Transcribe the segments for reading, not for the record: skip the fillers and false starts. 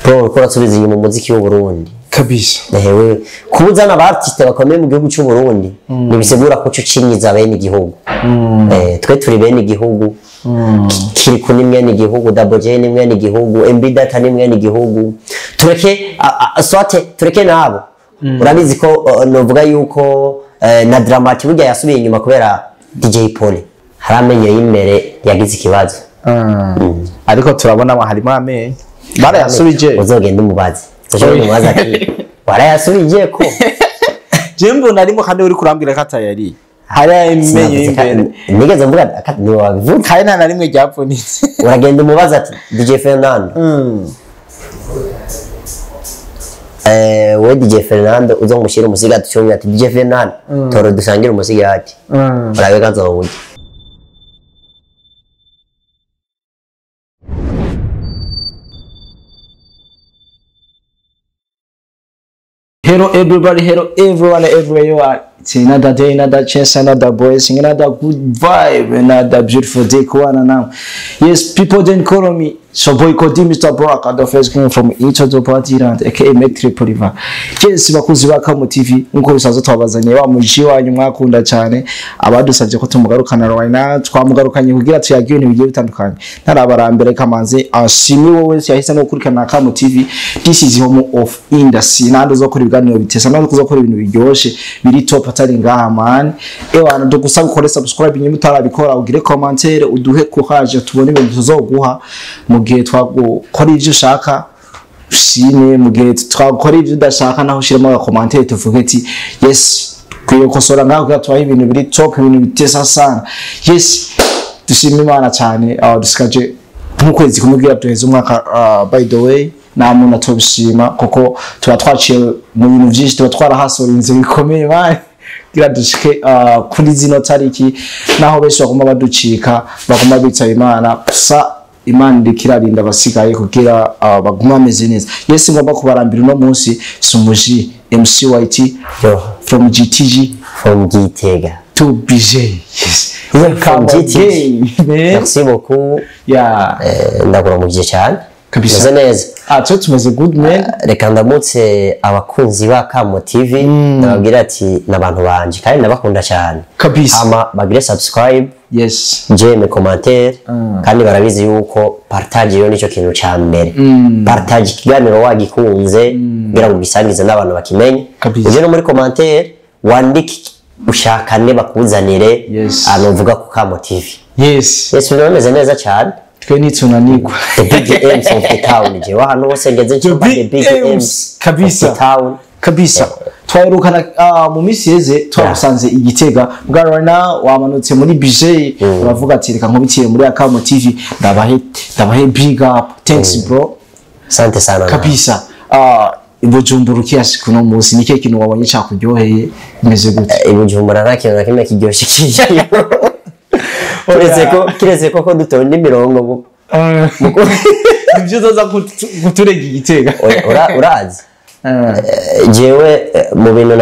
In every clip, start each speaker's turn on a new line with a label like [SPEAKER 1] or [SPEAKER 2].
[SPEAKER 1] Bro, uriko urasubiza inyuma umuziki w'Uburundi.
[SPEAKER 2] Kabisa.
[SPEAKER 1] Ehewe, kubuzana aba artiste bakomeye mu gihugu cy'u Burundi ntibisigura ko ucinyiza bene igihugu. Twe turi bene igihugu. Kiriku ni mwene igihugu, Double J ni mwene igihugu, MB Data ni mwene igihugu. Tureke swate, tureke nabo. Urabizi ko novuga yuko na Dramati burya yasubiye inyuma kubera DJ Paul. Hari amenyo y'imbere yagize ikibazo.
[SPEAKER 2] Ariko turabona harimo amenyo. Barayasubije.
[SPEAKER 1] Uzogenda umubaze. Uzogenda umubaze ati warayasubije ko.
[SPEAKER 2] Je mbona arimo kandi uri kurambwira ko atayari. Hari amenyo y'imbere.
[SPEAKER 1] Nigeze mvuga ni wabivuga.
[SPEAKER 2] Kandi nta na rimwe ryapfunitse.
[SPEAKER 1] Uragenda umubaza ati DJ Fernando. We DJ Fernando uzomushyira umusigati cyongera ati DJ Fernando toro dusangire umusigati. Urabe kazowuye.
[SPEAKER 2] Hello everybody, hello everyone, everywhere you are. It's another day, another chance, another blessing, another good vibe, another beautiful day. Kuwana now. Yes, people then call me. So boy Kodi Mr. Brock, the first king from Itoto Party Land, aka Metri Poliva. Yes, bakuzi ba Kamo TV, nkuko bisanzwe twabazanye wa muji wanyu mwakunda cyane, abadusavye ko tumugarukana right now, twamugarukanye kugira tuyagiye ibintu bigiye bitandukanye. Ntarabarambere kamanze ashimwe wowe wese yahise no gukurikirana Kamo TV. This is home of industry. Nando uzokora ibiganiro bitesa, nando uzokora ibintu biryoshe, biri top atari ngaha man. Ewa ndugusaba ukore subscribe nyuma utarabikora, ugire commentaire, uduhe courage tubone ibintu tuzoguha mu gihe twagukora ivyo ushaka ushime, mu gihe twakora ivyo udashaka naho ushiremo agakomantere tuvuge ati yes kwiye kosora ngaho kugira tubahe ibintu biri top, ibintu bitesa sana. Yes, dushima Imana cyane. Dusigaje nk'ukwezi kumwe kugira duheze umwaka. By the way, nta muntu atobishima kuko tuba twaciye mu bintu byinshi, tuba twarahasorinze bikomeye man kugira dushike kuri zino tariki, naho benshi baguma baducika, baguma bitaba Imana. Gusa Imana iriko irarinda abasigaye kugira bagume bameze neza. Yes, ngomba kubarambira uno munsi Sumuji MCYT from GTG,
[SPEAKER 1] from Gitega
[SPEAKER 2] to BJ. Yes,
[SPEAKER 1] welcome GTG. Merci beaucoup.
[SPEAKER 2] Yeah,
[SPEAKER 1] ndakuramukije cyane.
[SPEAKER 2] Kabisa.
[SPEAKER 1] Meze neza.
[SPEAKER 2] Twe tumeze good man.
[SPEAKER 1] Reka ndamutse abakunzi ba Kamo TV, ndababwira ati nabantu banje kandi ndabakunda cyane.
[SPEAKER 2] Kabisa.
[SPEAKER 1] Ama bagire subscribe.
[SPEAKER 2] Yes.
[SPEAKER 1] J'aime commentaire. Kandi barabizi yuko partage yo nico kintu ca mbere. Partage ikiganiro wagikunze kugira ngo gisangize n'abantu bakimenye. Uje no muri commentaire wandike ushakane bakuzanire.
[SPEAKER 2] Yes.
[SPEAKER 1] Anovuga ku Kamo TV.
[SPEAKER 2] Yes.
[SPEAKER 1] Yes, bimeze neza cyane.
[SPEAKER 2] Twe nitunanirwa.
[SPEAKER 1] The big M's of the town. Je hano hose ngeze ncuba the big M's
[SPEAKER 2] kabisa.
[SPEAKER 1] of the town.
[SPEAKER 2] Kabisa. Twaherukana mu minsi yeze twagusanze igitega bwa Rana wamanutse muri BJ, uravuga ati reka nkubitiye muri Akamo TV ndabahe big up. Thanks bro.
[SPEAKER 1] Asante sana.
[SPEAKER 2] Kabisa. Ibujumbura kiasi kuno munsi nike kintu wabonye cyakuryoheye bimeze gute?
[SPEAKER 1] Ibujumbura nta kintu na kimwe kiryoshye kiyo. Kiretse ko dutonda imirongo.
[SPEAKER 2] Nibyo uzaza kuturega igitega.
[SPEAKER 1] Urazi. Jewe mu bintu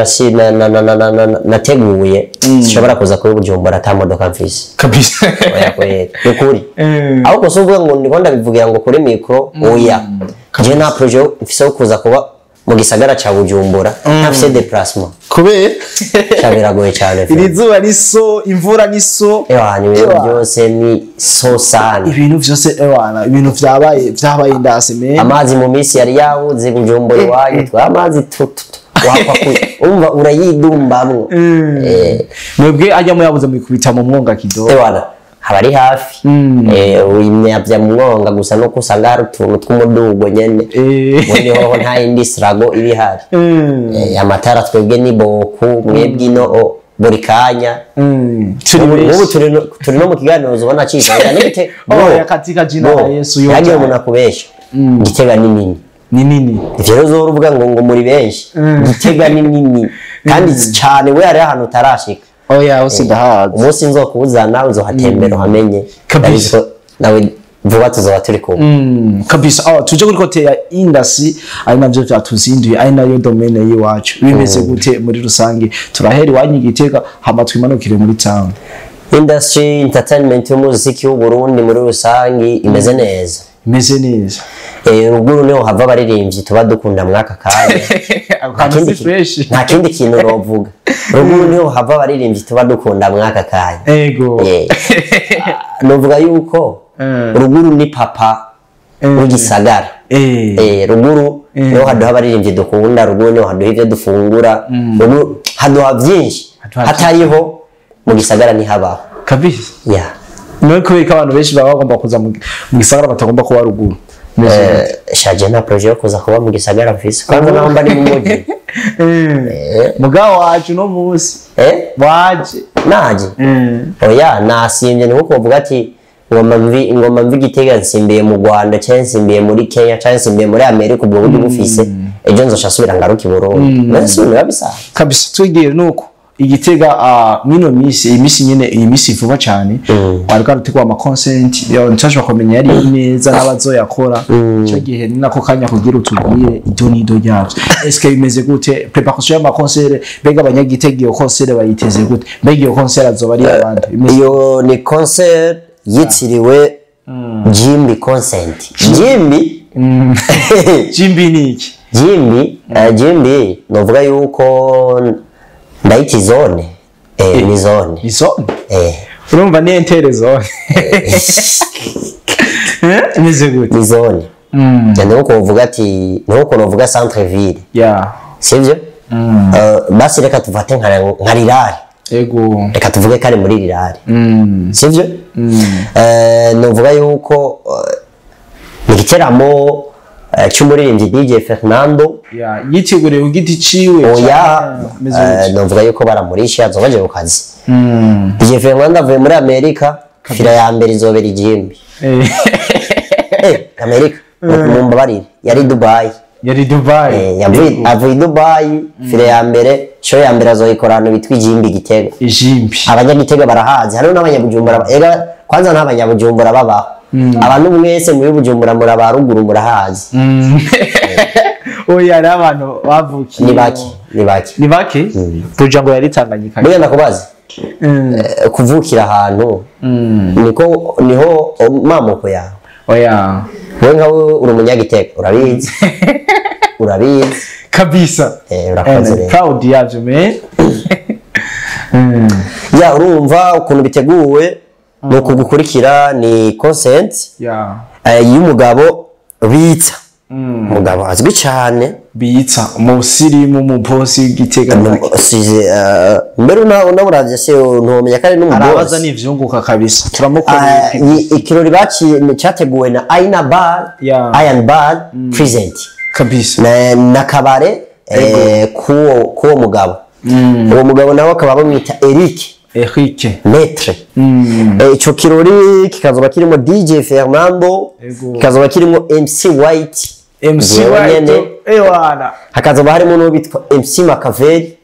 [SPEAKER 1] nateguye sinshobora kuza kuri Bujumbura ata modoka mfise.
[SPEAKER 2] Kabisa.
[SPEAKER 1] Oya kweri. Nukuri. Ahubwo si uvuga ngo ndiko ndabivugira ngo kuri micro, oya. Je nta projet mfise yo kuza kuba mu gisagara ca Bujumbura ntafise déplacement.
[SPEAKER 2] Kubera
[SPEAKER 1] biragoye cyane.
[SPEAKER 2] Iri zuba ni so, imvura ni so.
[SPEAKER 1] Ewa, ni ibintu byose ni so sana.
[SPEAKER 2] Ibintu byose ewana, ibintu vyabaye ndase me.
[SPEAKER 1] Amazi mu minsi yari yabuze Bujumbura iwanyu, twa amazi umva urayidumbamwo.
[SPEAKER 2] Mwebwe ajya muyabuze mwikubita mu mwonga kido.
[SPEAKER 1] Ewana, haba ari hafi. Wimyavya mu mwonga gusa no kusanga hari utuntu tw'umudugo nyene. Muri hoho nta yindi sirago iba ihari. Amatara twebwe ni boku, mwebwe ino buri kanya. Ubu turi no mu kiganiro uzobona cyiza. Nibite.
[SPEAKER 2] Oh, katika jina la Yesu yote.
[SPEAKER 1] Yagiye umuntu akubesha. Gitega ni nini?
[SPEAKER 2] Ni nini?
[SPEAKER 1] Ivyo rero uzoruvuga ngo muri benshi. Gitega ni nini? Kandi cyane we hari ahantu utarashika.
[SPEAKER 2] Oya, hose ndahazi.
[SPEAKER 1] Umunsi nzokuzana uzohatembera uhamenye.
[SPEAKER 2] Kabisa.
[SPEAKER 1] Nawe vuba tuzoba turi kumwe.
[SPEAKER 2] Kabisa. Tuje kuri kote ya industry ari navyo vyatuzinduye, ari nayo domaine yiwacu. Bimeze gute muri rusange? Turahera iwanyu Gitega hama twimanukire muri town.
[SPEAKER 1] Industry entertainment y'umuziki w'u Burundi muri rusange imeze neza.
[SPEAKER 2] Imeze neza.
[SPEAKER 1] Ruguru niho hava abaririmbyi tuba dukunda mwaka kanya. Nta kindi kintu novuga. Ruguru niho hava abaririmbyi tuba dukunda mwaka kanya.
[SPEAKER 2] Ego.
[SPEAKER 1] Novuga yuko ruguru ni papa w'igisagara. Ruguru niho haduha abaririmbyi dukunda, ruguru niho haduha ivyo dufungura, ruguru haduha byinshi hatariho mu gisagara ntihabaho.
[SPEAKER 2] Kabisa.
[SPEAKER 1] Yeah.
[SPEAKER 2] Niwe kubera ko abantu benshi baba bagomba kuza mu gisagara batagomba kuba ruguru.
[SPEAKER 1] Shaje nta projet yo kuza kuba mu gisagara mfise. Kwanza naho mba ni mu muji.
[SPEAKER 2] Mugabo wacu no munsi. Waje.
[SPEAKER 1] Naje. Oya nasimvye ni nkuko uvuga ati ngoma mvi Gitega nsimbiye mu Rwanda cyangwa nsimbiye muri Kenya cyangwa nsimbiye muri Amerika ubwo buryo bufise ejo nzoca subira ngaruka i Burundi. Mbese biba bisa.
[SPEAKER 2] Kabisa twigire nuko Igitega mino misi imisi nyene iyi misi vuba cyane ariko arutikwa ama consent yo nshashwa kumenya yari neza n'abazoyakora cyo gihe ni nako kanya kugira utubwire ido nido ryavyo. Eske bimeze gute preparation y'ama concert, bega abanyagitega iyo concert bayiteze gute, mbega iyo concert azoba ari abantu?
[SPEAKER 1] Iyo ni concert yitiriwe Jimbi Concert. Jimbi
[SPEAKER 2] Jimbi ni iki?
[SPEAKER 1] Jimbi Jimbi novuga yuko ndayiti zone. Ni zone.
[SPEAKER 2] Ni zone? Urumva ni entere zone. Imeze gute?
[SPEAKER 1] Ni zone. Ndio uko uvuga ati nuko uvuga centre ville.
[SPEAKER 2] Yeah.
[SPEAKER 1] Sivyo? Basi reka tufate nka rirare.
[SPEAKER 2] Ego.
[SPEAKER 1] Reka tuvuge kare muri rirare. Sivyo? Novuga yuko ni giteramo cy'umuririmbyi DJ Fernando.
[SPEAKER 2] Yeah, yiteguriye ku giti ciwe.
[SPEAKER 1] Oya, novuga yuko baramurisha azobaje ku kazi. DJ Fernando avuye muri Amerika, fira ya mbere izobera igihimbi. Amerika, mumbabarire, yari Dubai.
[SPEAKER 2] Yari Dubai.
[SPEAKER 1] Avuye Dubai, fira ya mbere, show ya mbere azoyikora ahantu bitwa Igihimbi Gitega.
[SPEAKER 2] Igihimbi.
[SPEAKER 1] Abanyagitega barahazi, hariho n'abanyabujumbura. Ega kwanza n'abanyabujumbura babaho. Abantu mwese muri Bujumbura murabaruguru murahazi.
[SPEAKER 2] Oya ari abantu bavukiye.
[SPEAKER 1] Ni bake, ni bake.
[SPEAKER 2] Ni bake? Kugira ngo yari Tanganyika.
[SPEAKER 1] Burya ndakubaza. Kuvukira ahantu niko niho mamoko yawe.
[SPEAKER 2] Oya.
[SPEAKER 1] Wewe nkawe uri umunyagitega, urabizi. Urabizi.
[SPEAKER 2] Kabisa.
[SPEAKER 1] Urakoze rero.
[SPEAKER 2] Proud yavyo man.
[SPEAKER 1] Ya urumva ukuntu biteguwe. Nuko gukurikira ni consent y'umugabo bitsa. Umugabo azwi cyane
[SPEAKER 2] bitsa umusirimu mu boss w'Igitega.
[SPEAKER 1] Mbere unaburavye se ntomenya kare n'umuboss
[SPEAKER 2] arabaza n'ivyunguka kabisa turamukorera
[SPEAKER 1] ikirori baciye cyateguwe na Aina Bar Iron Bar present
[SPEAKER 2] kabisa
[SPEAKER 1] na kabare kuwo mugabo. Uwo mugabo nawe akaba bamwita Eric Maître. Ico kirori kikazoba kirimo DJ Fernando, kikazoba kirimo MC White,
[SPEAKER 2] MC White ewana,
[SPEAKER 1] hakazoba harimo n'uwitwa MC Makaveri,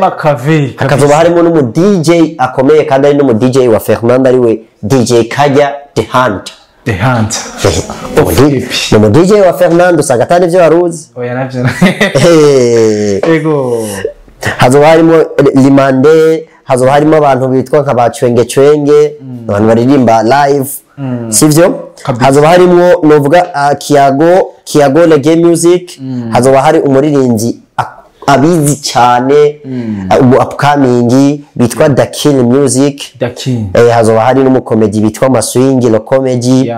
[SPEAKER 2] Makaveri,
[SPEAKER 1] hakazoba harimo n'umu DJ akomeye kandi ari n'umu DJ wa Fernando ariwe DJ Kajya The Hunt.
[SPEAKER 2] The Hunt.
[SPEAKER 1] N'umu DJ wa Fernando usanga atari ivyo waruzi.
[SPEAKER 2] Oya navyo. Ego.
[SPEAKER 1] Hazoba harimo Limande, hazoba harimo abantu bitwa nka ba Cwenge Cwenge, abantu baririmba live, sivyo? Hazoba harimo novuga Kiago Reggae Music, hazoba hari umuririmbyi abizi cyane ubu upcoming bitwa Dakil Music.
[SPEAKER 2] Dakil.
[SPEAKER 1] Hazoba hari n'umukomedi bitwa Maswingi lo comedy.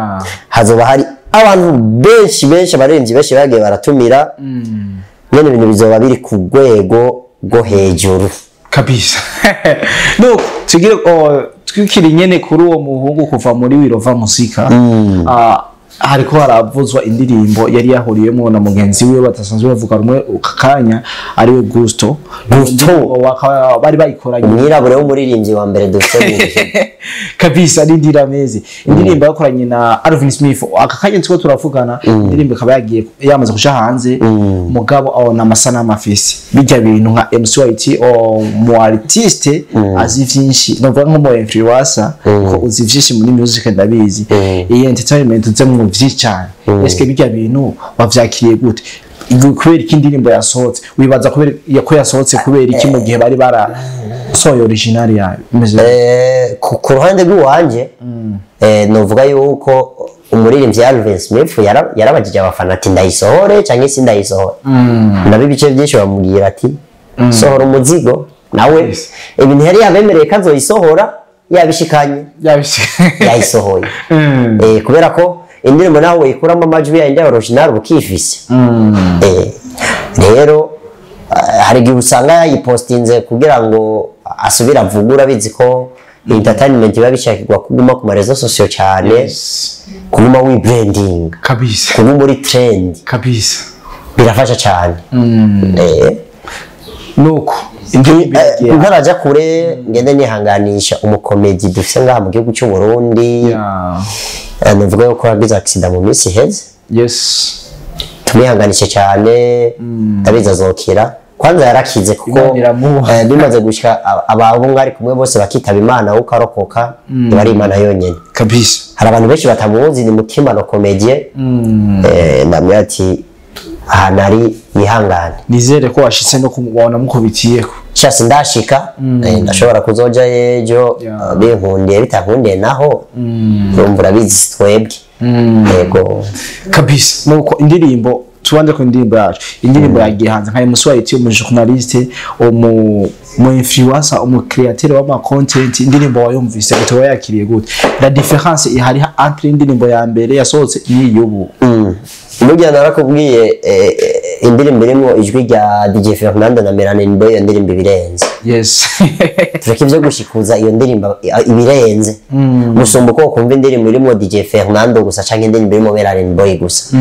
[SPEAKER 1] Hazoba hari abantu benshi benshi abaririmbyi benshi bagiye baratumira. Nyene ibintu bizoba biri ku rwego rwo hejuru.
[SPEAKER 2] Kabisa. No, tugire twikiri nyene kuri uwo muhungu kuva muri Wirova Muzika. Hariko haravuzwa indirimbo yari yahuriyemo na mugenzi we batasanzwe bavuga rumwe kanya ariwe Gusto. Bari bayikoranye.
[SPEAKER 1] Umwirabure w'umuririmbyi wa mbere dufite.
[SPEAKER 2] Kabisa n'indira mezi. Indirimbo yakoranye na Alvin Smith. Aka kanya tuko turavugana indirimbo ikaba yagiye yamaze kuja hanze. Mugabo abona amasanamu afise. Bijya bintu nka MC White o mu artiste azi vyinshi. Ndavuga nko mu influencer ko uzi vyinshi muri music ndabizi. Iyi entertainment uze mu vyinshi cyane. Eske bijya bintu wavyakiriye gute? Kubera iki indirimbo yasohotse? Wibaza kubera ko yasohotse kubera iki mu gihe bari barasohoye original yayo?
[SPEAKER 1] Ku ruhande rw'iwanje novuga yuko Umuririmbyi Alvin Smith yarabajije abafana ati: "Ndayisohore cyangwa se ndayisohore?" Nabo ibice byinshi bamubwira ati: "Sohora umuzigo." Nawe ibintu yari yabemereye ko azoyisohora yabishikanye, yayisohoye. Kubera ko indirimbo nawe uyikuramo amajwi yayo ya original uba ukifise. Rero hari igihe usanga yayipostinze kugira ngo asubire avuge. Urabizi ko entertainment biba bishakirwa kuguma ku ma réseaux sociaux cyane, kuguma wibranding, kuguma uri trend. Birafasha cyane.
[SPEAKER 2] Nuko indirimbo iragiye.
[SPEAKER 1] Ntaraja kure, ngende nihanganisha umukomedi dufise ngaha mu gihugu cy'u Burundi. Nuvuga yuko yagize accident mu minsi iheze. Tumwihanganishe cyane, ndabizi azokira. Kwanza yarakize kuko
[SPEAKER 2] Imana iramuha.
[SPEAKER 1] Bimaze gushika ababo mwari kumwe bose bakitaba Imana, ukarokoka, iba ari Imana yonyene. Hari abantu benshi batamuzi, ni Mutima no comédien. Ndamubwira ati ahantu ari yihangane.
[SPEAKER 2] Nizere ko washitse no kumubona mukubitiyeko.
[SPEAKER 1] Shasi ndashika, ndashobora kuzoja ejo. Binkundiye, bitankundiye naho urumva urabizi twebwe, yego.
[SPEAKER 2] Kabisa. Nuko indirimbo, tubanze ku ndirimbo yacu, indirimbo yagiye hanze nka MC White, umu journaliste, umu influencer, umu createur w'ama content. Indirimbo wayumvise gute? Wayakiriye gute? La différence ihari entre indirimbo ya mbere yasohotse n'iy'ubu?
[SPEAKER 1] Burya narakubwiye, indirimbo irimo ijwi rya DJ Fernando na Melanin Boy, iyo ndirimbo ibirenze. Tureke ibyo gushikuza, iyo ndirimbo ibirenze gusumba uko kumva indirimbo irimo DJ Fernando gusa canke indirimbo irimo Melanin Boy gusa.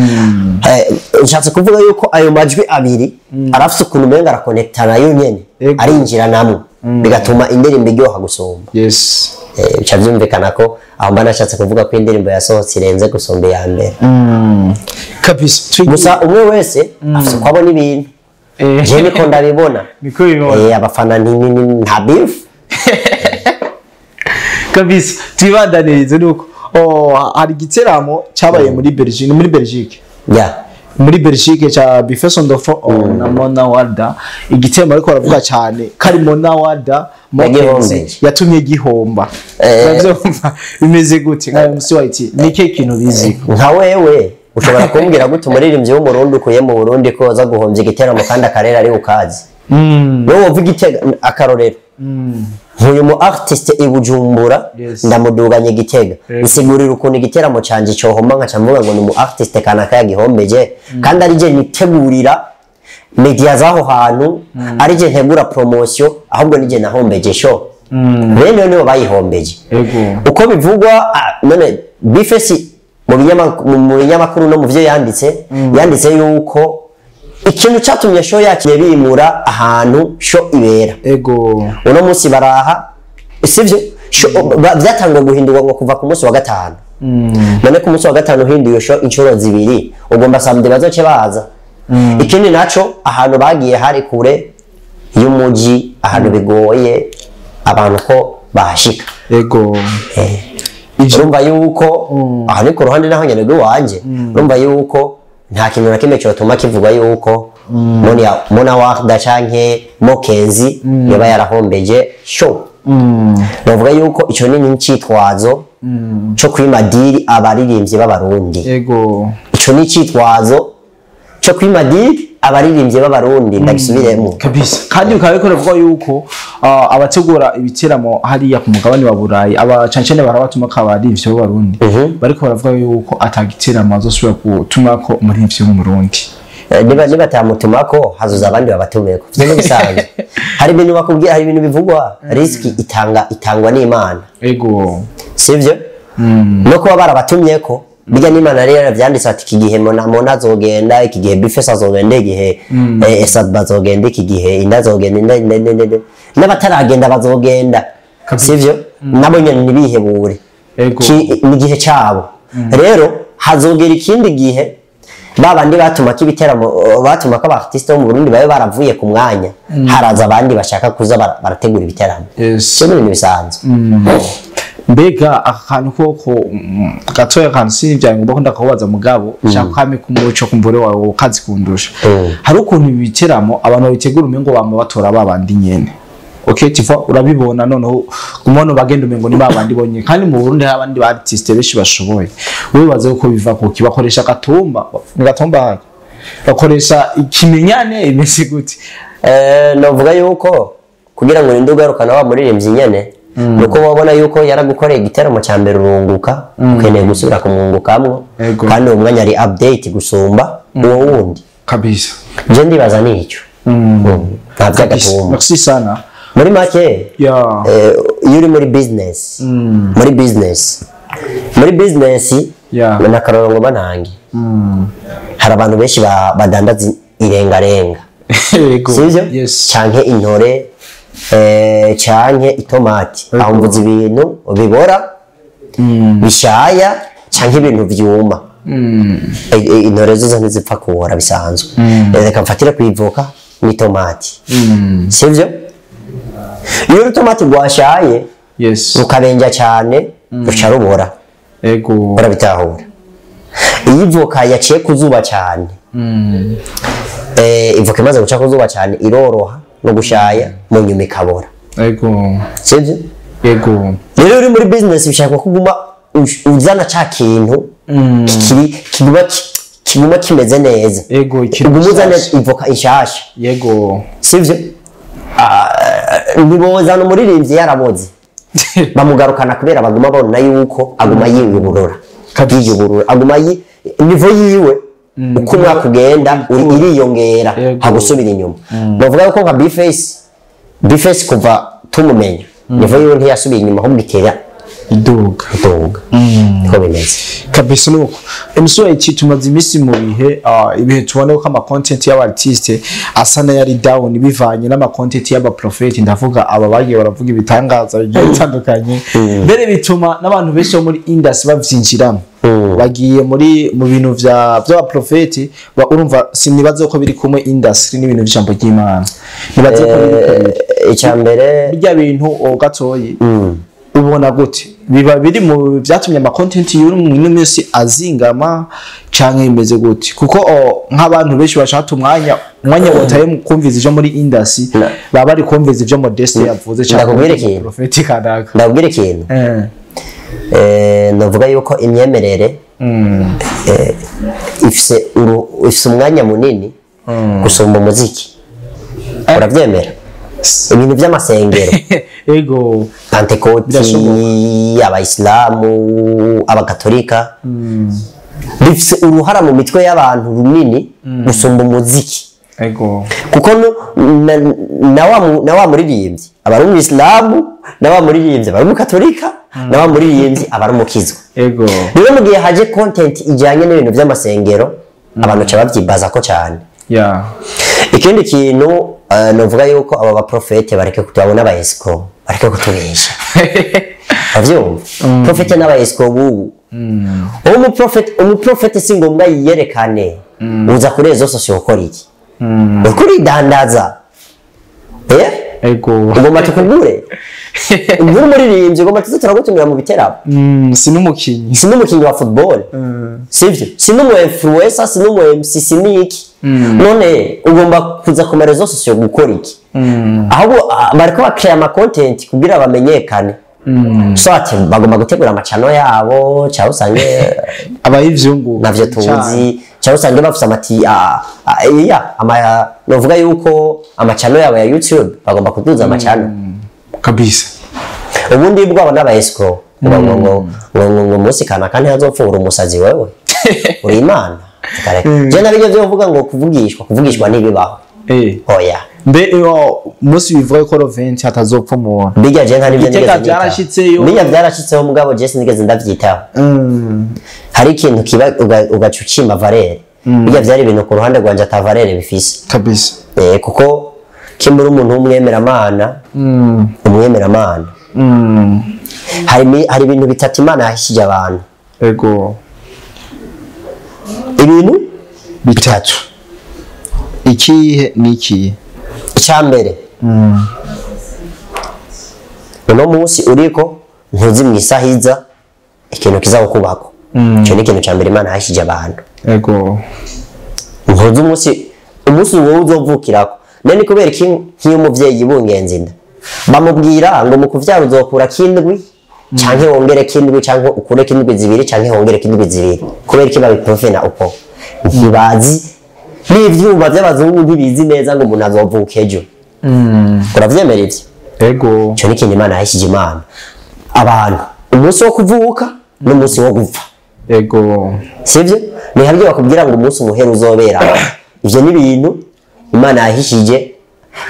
[SPEAKER 1] Nshatse kuvuga yuko ayo majwi abiri arafise ukuntu umenga arakonektana yo nyene, arinjiranamwo, bigatuma indirimbo iryoha gusumba. Bica vyumvikana ko aho mba nashatse kuvuga ko indirimbo yasohotse irenze gusumba iya mbere.
[SPEAKER 2] Kabisa.
[SPEAKER 1] Gusa umwe wese afise uko abona ibintu. Je niko ndabibona.
[SPEAKER 2] Niko bibona.
[SPEAKER 1] Abafana nta beef.
[SPEAKER 2] Kabisa. Twibandanirize nuko, oh, hari igiteramo cyabaye muri Belgique, ni muri Belgique, muri Belgique, cha B-Face on the Floor na Mona Walda. Igiteramo ariko baravuga cyane kari Mona Walda Mokenzi
[SPEAKER 1] Yagihombeje.
[SPEAKER 2] yatumye gihomba. Uravyumva bimeze gute nka MC White? Ni ikihe kintu bizi?
[SPEAKER 1] Nka wewe ushobora kumbwira gute umuririmbyi w'Umurundi ukuye mu Burundi ko waza guhombya igiteramo kandi akarere ari ukazi? Wowe wumva Igitega, akarorero, nkuyu mu artiste i Bujumbura, ndamuduganye Igitega, nsigurira ukuntu igiteramo canje cohomba, nkaca mvuga ngo ni umu artiste kanaka yagihombeje, kandi ari je nitegurira media z'aho hantu, ari je ntegura promotion, ahubwo nije nahombeje show? Bene nibo bayihombeje. Uko bivugwa, none B-Face mu binyamakuru no mu byo yanditse, yanditse yuko ikintu cyatumye show yakiye bimura ahantu show ibera. Uno munsi baraha, sivyo? Byatanguye guhindurwa ngo kuva ku munsi wa gatanu. None ku munsi wa gatanu uhinduye show inshuro zibiri, ugomba samedi bazoce baza? Ikindi naco, ahantu bagiye hari kure y'umuji, ahantu bigoye abantu ko bahashika.
[SPEAKER 2] Ivyo
[SPEAKER 1] Urumva yuko aha ni ku ruhande naho nyene rw'iwanje, urumva yuko nta kintu na kimwe cyotuma kivuga yuko Mona Warda canke Mokenzi yoba yarahombeje show. Novuga yuko ico ni nk'icitwazo co kwima deal abaririmbyi b'Abarundi. Ico ni icitwazo co kwima deal abaririmbyi b'Abarundi, ndagisubiremo.
[SPEAKER 2] Kabisa. Kandi bikaba biriko biravuga yuko abategura ibiteramo hariya ku mugabane wa Burayi, aba cane cane barabatuma ko abaririmbyi b'Abarundi, bariko baravuga yuko ata giteramo bazosubira gutumako umuririmbyi w'Umurundi.
[SPEAKER 1] Niba atamutumako, hazoza abandi babatumeko. Ivyo ni bisanzwe. Hari ibintu bakubwira, hari ibintu bivugwa. Risk itangwa n'Imana, sivyo? No kuba barabatumyeko bijya n'Imana rero yaravyanditse ati iki gihe Mona azogenda, iki gihe B-Face azogenda, igihe Esad bazogenda, iki gihe inda azogenda, inda inda inda inda, inda. N'abataragenda bazogenda, sivyo? Nabo nyene ntibihebure. Ni igihe cyabo. Rero hazogera ikindi gihe babandi batumako ibiteramo, batumako aba artiste bo mu Burundi babe baravuye ku mwanya, haraza abandi bashaka kuza barategura ibiteramo. Ivyo ni ibintu bisanzwe.
[SPEAKER 2] Mbega aka kantu koko, gatoya kantu, si ibya ngombwa ko ndakakubaza, mugabo nshaka kame kumuco kumvure wawe ukazi kundusha. Hari ukuntu ibi biteramo abantu babitegura umengo bama batora babandi nyene. Okay, tiva urabibona noneho umuntu bagenda umengo ni babandi bonye, kandi mu Burundi hari abandi ba artiste benshi bashoboye. Wibaze ko biva kuki bakoresha gatumba, ni gatumba bakoresha ikimenyane imeze gute?
[SPEAKER 1] Novuga yuko kugira ngo urinde ugarukana wa muririmbyi nyene, nuko wabona yuko yaragukoreye igiteramo cya mbere urunguka, ukeneye gusubira kumwungukamwo, kandi uwo mwanya ari update gusumba uwo wundi
[SPEAKER 2] kabisa.
[SPEAKER 1] Je ndibaza nicyo nta by'agatumba.
[SPEAKER 2] Merci sana.
[SPEAKER 1] Muri make, iyo uri muri business, muri business n'akarorero ngo banange, hari abantu benshi badandaza irengarenga, sivyo? Canke intore, canke itomati, aho mvuze ibintu bibora bishaya canke ibintu vyuma. Intore zo ntizipfa kubora bisanzwe. Reka mfatire kwivoka n'itomati, sivyo? Iyo urutomati rwashaye rukabenja cyane ruca rubora, urabitahura. Iyo ivoka yaciye kuzuba cyane, ivoka imaze guca kuzuba cyane iroroha no gushaya, mu nyuma ikabora, sivyo? Rero uri muri business bishaka kuguma uzana ca kintu kiguma kimeze neza, uguma uzana ivoka ishasha, sivyo? Ntibozana umuririmbyi yaraboze bamugarukana kubera baguma babona yuko aguma yiyuburura, aguma nivo yiwe uko umwaka ugenda iriyongera hagusubira inyuma. Bavuga ko nka B-Face kuva tumumenya nivo yiwe ntiyasubiye inyuma, ahubwo itera
[SPEAKER 2] iduga.
[SPEAKER 1] Niko bimeze
[SPEAKER 2] kabisa. Nuko MC tumaze iminsi mu bihe ibihe tubona ko ama content y'aba artiste asa n'ayari down bivanye n'ama content y'aba prophet, ndavuga aba bagiye baravuga ibitangaza bigiye bitandukanye, mbere bituma n'abantu benshi bo muri industry bavyinjiramo, bagiye muri mu bintu vy'aba prophet. Urumva sinibaze ko biri kumwe industry n'ibintu by'ijambo ry'Imana, nibaze ko biri kumwe.
[SPEAKER 1] Icambere
[SPEAKER 2] bijya bintu gatoyi ubona gute biba biri mu byatumye ama content y'uyu munsi azingama canke imeze gute? Kuko nk'abantu benshi bashaka umwanya wataye mu kumviza ivyo muri industry, baba bari kumviza ivyo Modeste yavuze
[SPEAKER 1] canke
[SPEAKER 2] prophet kanaka.
[SPEAKER 1] Ndakubwira ikintu, ndavuga yuko imyemerere ifise umwanya munini gusumba umuziki. Uravyemera? Ibintu by'amasengero,
[SPEAKER 2] ego,
[SPEAKER 1] Pentecote, abayisilamu, abakatolika, bifise uruhara mu mitwe y'abantu runini gusumba umuziki.
[SPEAKER 2] Ego,
[SPEAKER 1] kuko na wa muririmbyi aba ari umuyisilamu, na wa muririmbyi aba ari umukatolika, na wa muririmbyi aba ari umukizwa.
[SPEAKER 2] Ego,
[SPEAKER 1] rero mu gihe haje content ijyanye n'ibintu by'amasengero, abantu ca babyibaza ko cyane. Ikindi kintu novuga yuko aba baprofete bareke kutubona aba escrow, bareke kutubesha. Avyumva? Profete n'aba escrow bubu. Umuprofete si ngombwa yiyerekane. Uza kuri ezo sosio ukora iki? Ukuri dandaza.
[SPEAKER 2] Ego.
[SPEAKER 1] Ugomba tukugure. Ugura umuririmbyi ugomba tuze turagutumira mu biteramo.
[SPEAKER 2] Si n'umukinyi.
[SPEAKER 1] Si n'umukinyi wa football. Sivyo? Si n'umu influencer, si n'umu MC, si n'iki. None ugomba kuza ku marezo sosio gukora iki? Ahubwo bariko bakrea ama content kugira bamenyekane. So ati bagomba gutegura amacano yabo, cyangwa usange
[SPEAKER 2] abayivyungu
[SPEAKER 1] navyo tuzi, cyangwa usange bafise amati ama novuga yuko amacano yabo ya YouTube bagomba kuduza amacano
[SPEAKER 2] kabisa.
[SPEAKER 1] Ubundi bwabo n'aba escrow ngo ngo munsi kana kandi hazopfura umusazi wewe uri Imana. Je nabyo byo kuvuga ngo kuvugishwa ntibibaho. Oya.
[SPEAKER 2] Mbe munsi bivuga ko Roventi hatazopfa umuntu.
[SPEAKER 1] Bijya je nta nibyo nigeze
[SPEAKER 2] byarashitseyo.
[SPEAKER 1] Bijya byarashitseho mugabo je sinigeze ndavyitaho. Hari ikintu kiba ugacucima valere. Bijya byari ibintu ku ruhande rwanje ata valere bifise.
[SPEAKER 2] Kabisa.
[SPEAKER 1] Kuko kimbura umuntu w'umwemeramana. Umwemeramana. Hari ibintu bitatu Imana yahishije abantu.
[SPEAKER 2] Ego.
[SPEAKER 1] Ibintu bitatu.
[SPEAKER 2] Ikihe niki?
[SPEAKER 1] Icyambere. Uno munsi uriko ntuzi mwisahiza ikintu kizakubako. Cyo ni ikintu cyambere Imana yahishije abantu.
[SPEAKER 2] Ego.
[SPEAKER 1] Ntuzi umunsi wowe uzovukirako. None kubera iki nkiyo umuvyeyi bungenzi inda. Bamubwira ngo mu kuvyara uzokura kindwi canke wongere kindwi, canke ukure kindwi zibiri, canke wongere kindwi zibiri. Kubera iki babiprofena uko? Ntibazi n'ivyuma vy'abazungu, ntibizi neza ngo umuntu azovuka ejo. Uravyemera ivyo?
[SPEAKER 2] Ego.
[SPEAKER 1] Ico ni ikintu Imana yahishije. Imana abantu umunsi wo kuvuka n'umunsi wo gupfa.
[SPEAKER 2] Ego.
[SPEAKER 1] Sivyo? Ni hamwe bakubwira ngo umunsi umuhera uzobera. Ivyo ni ibintu Imana yahishije,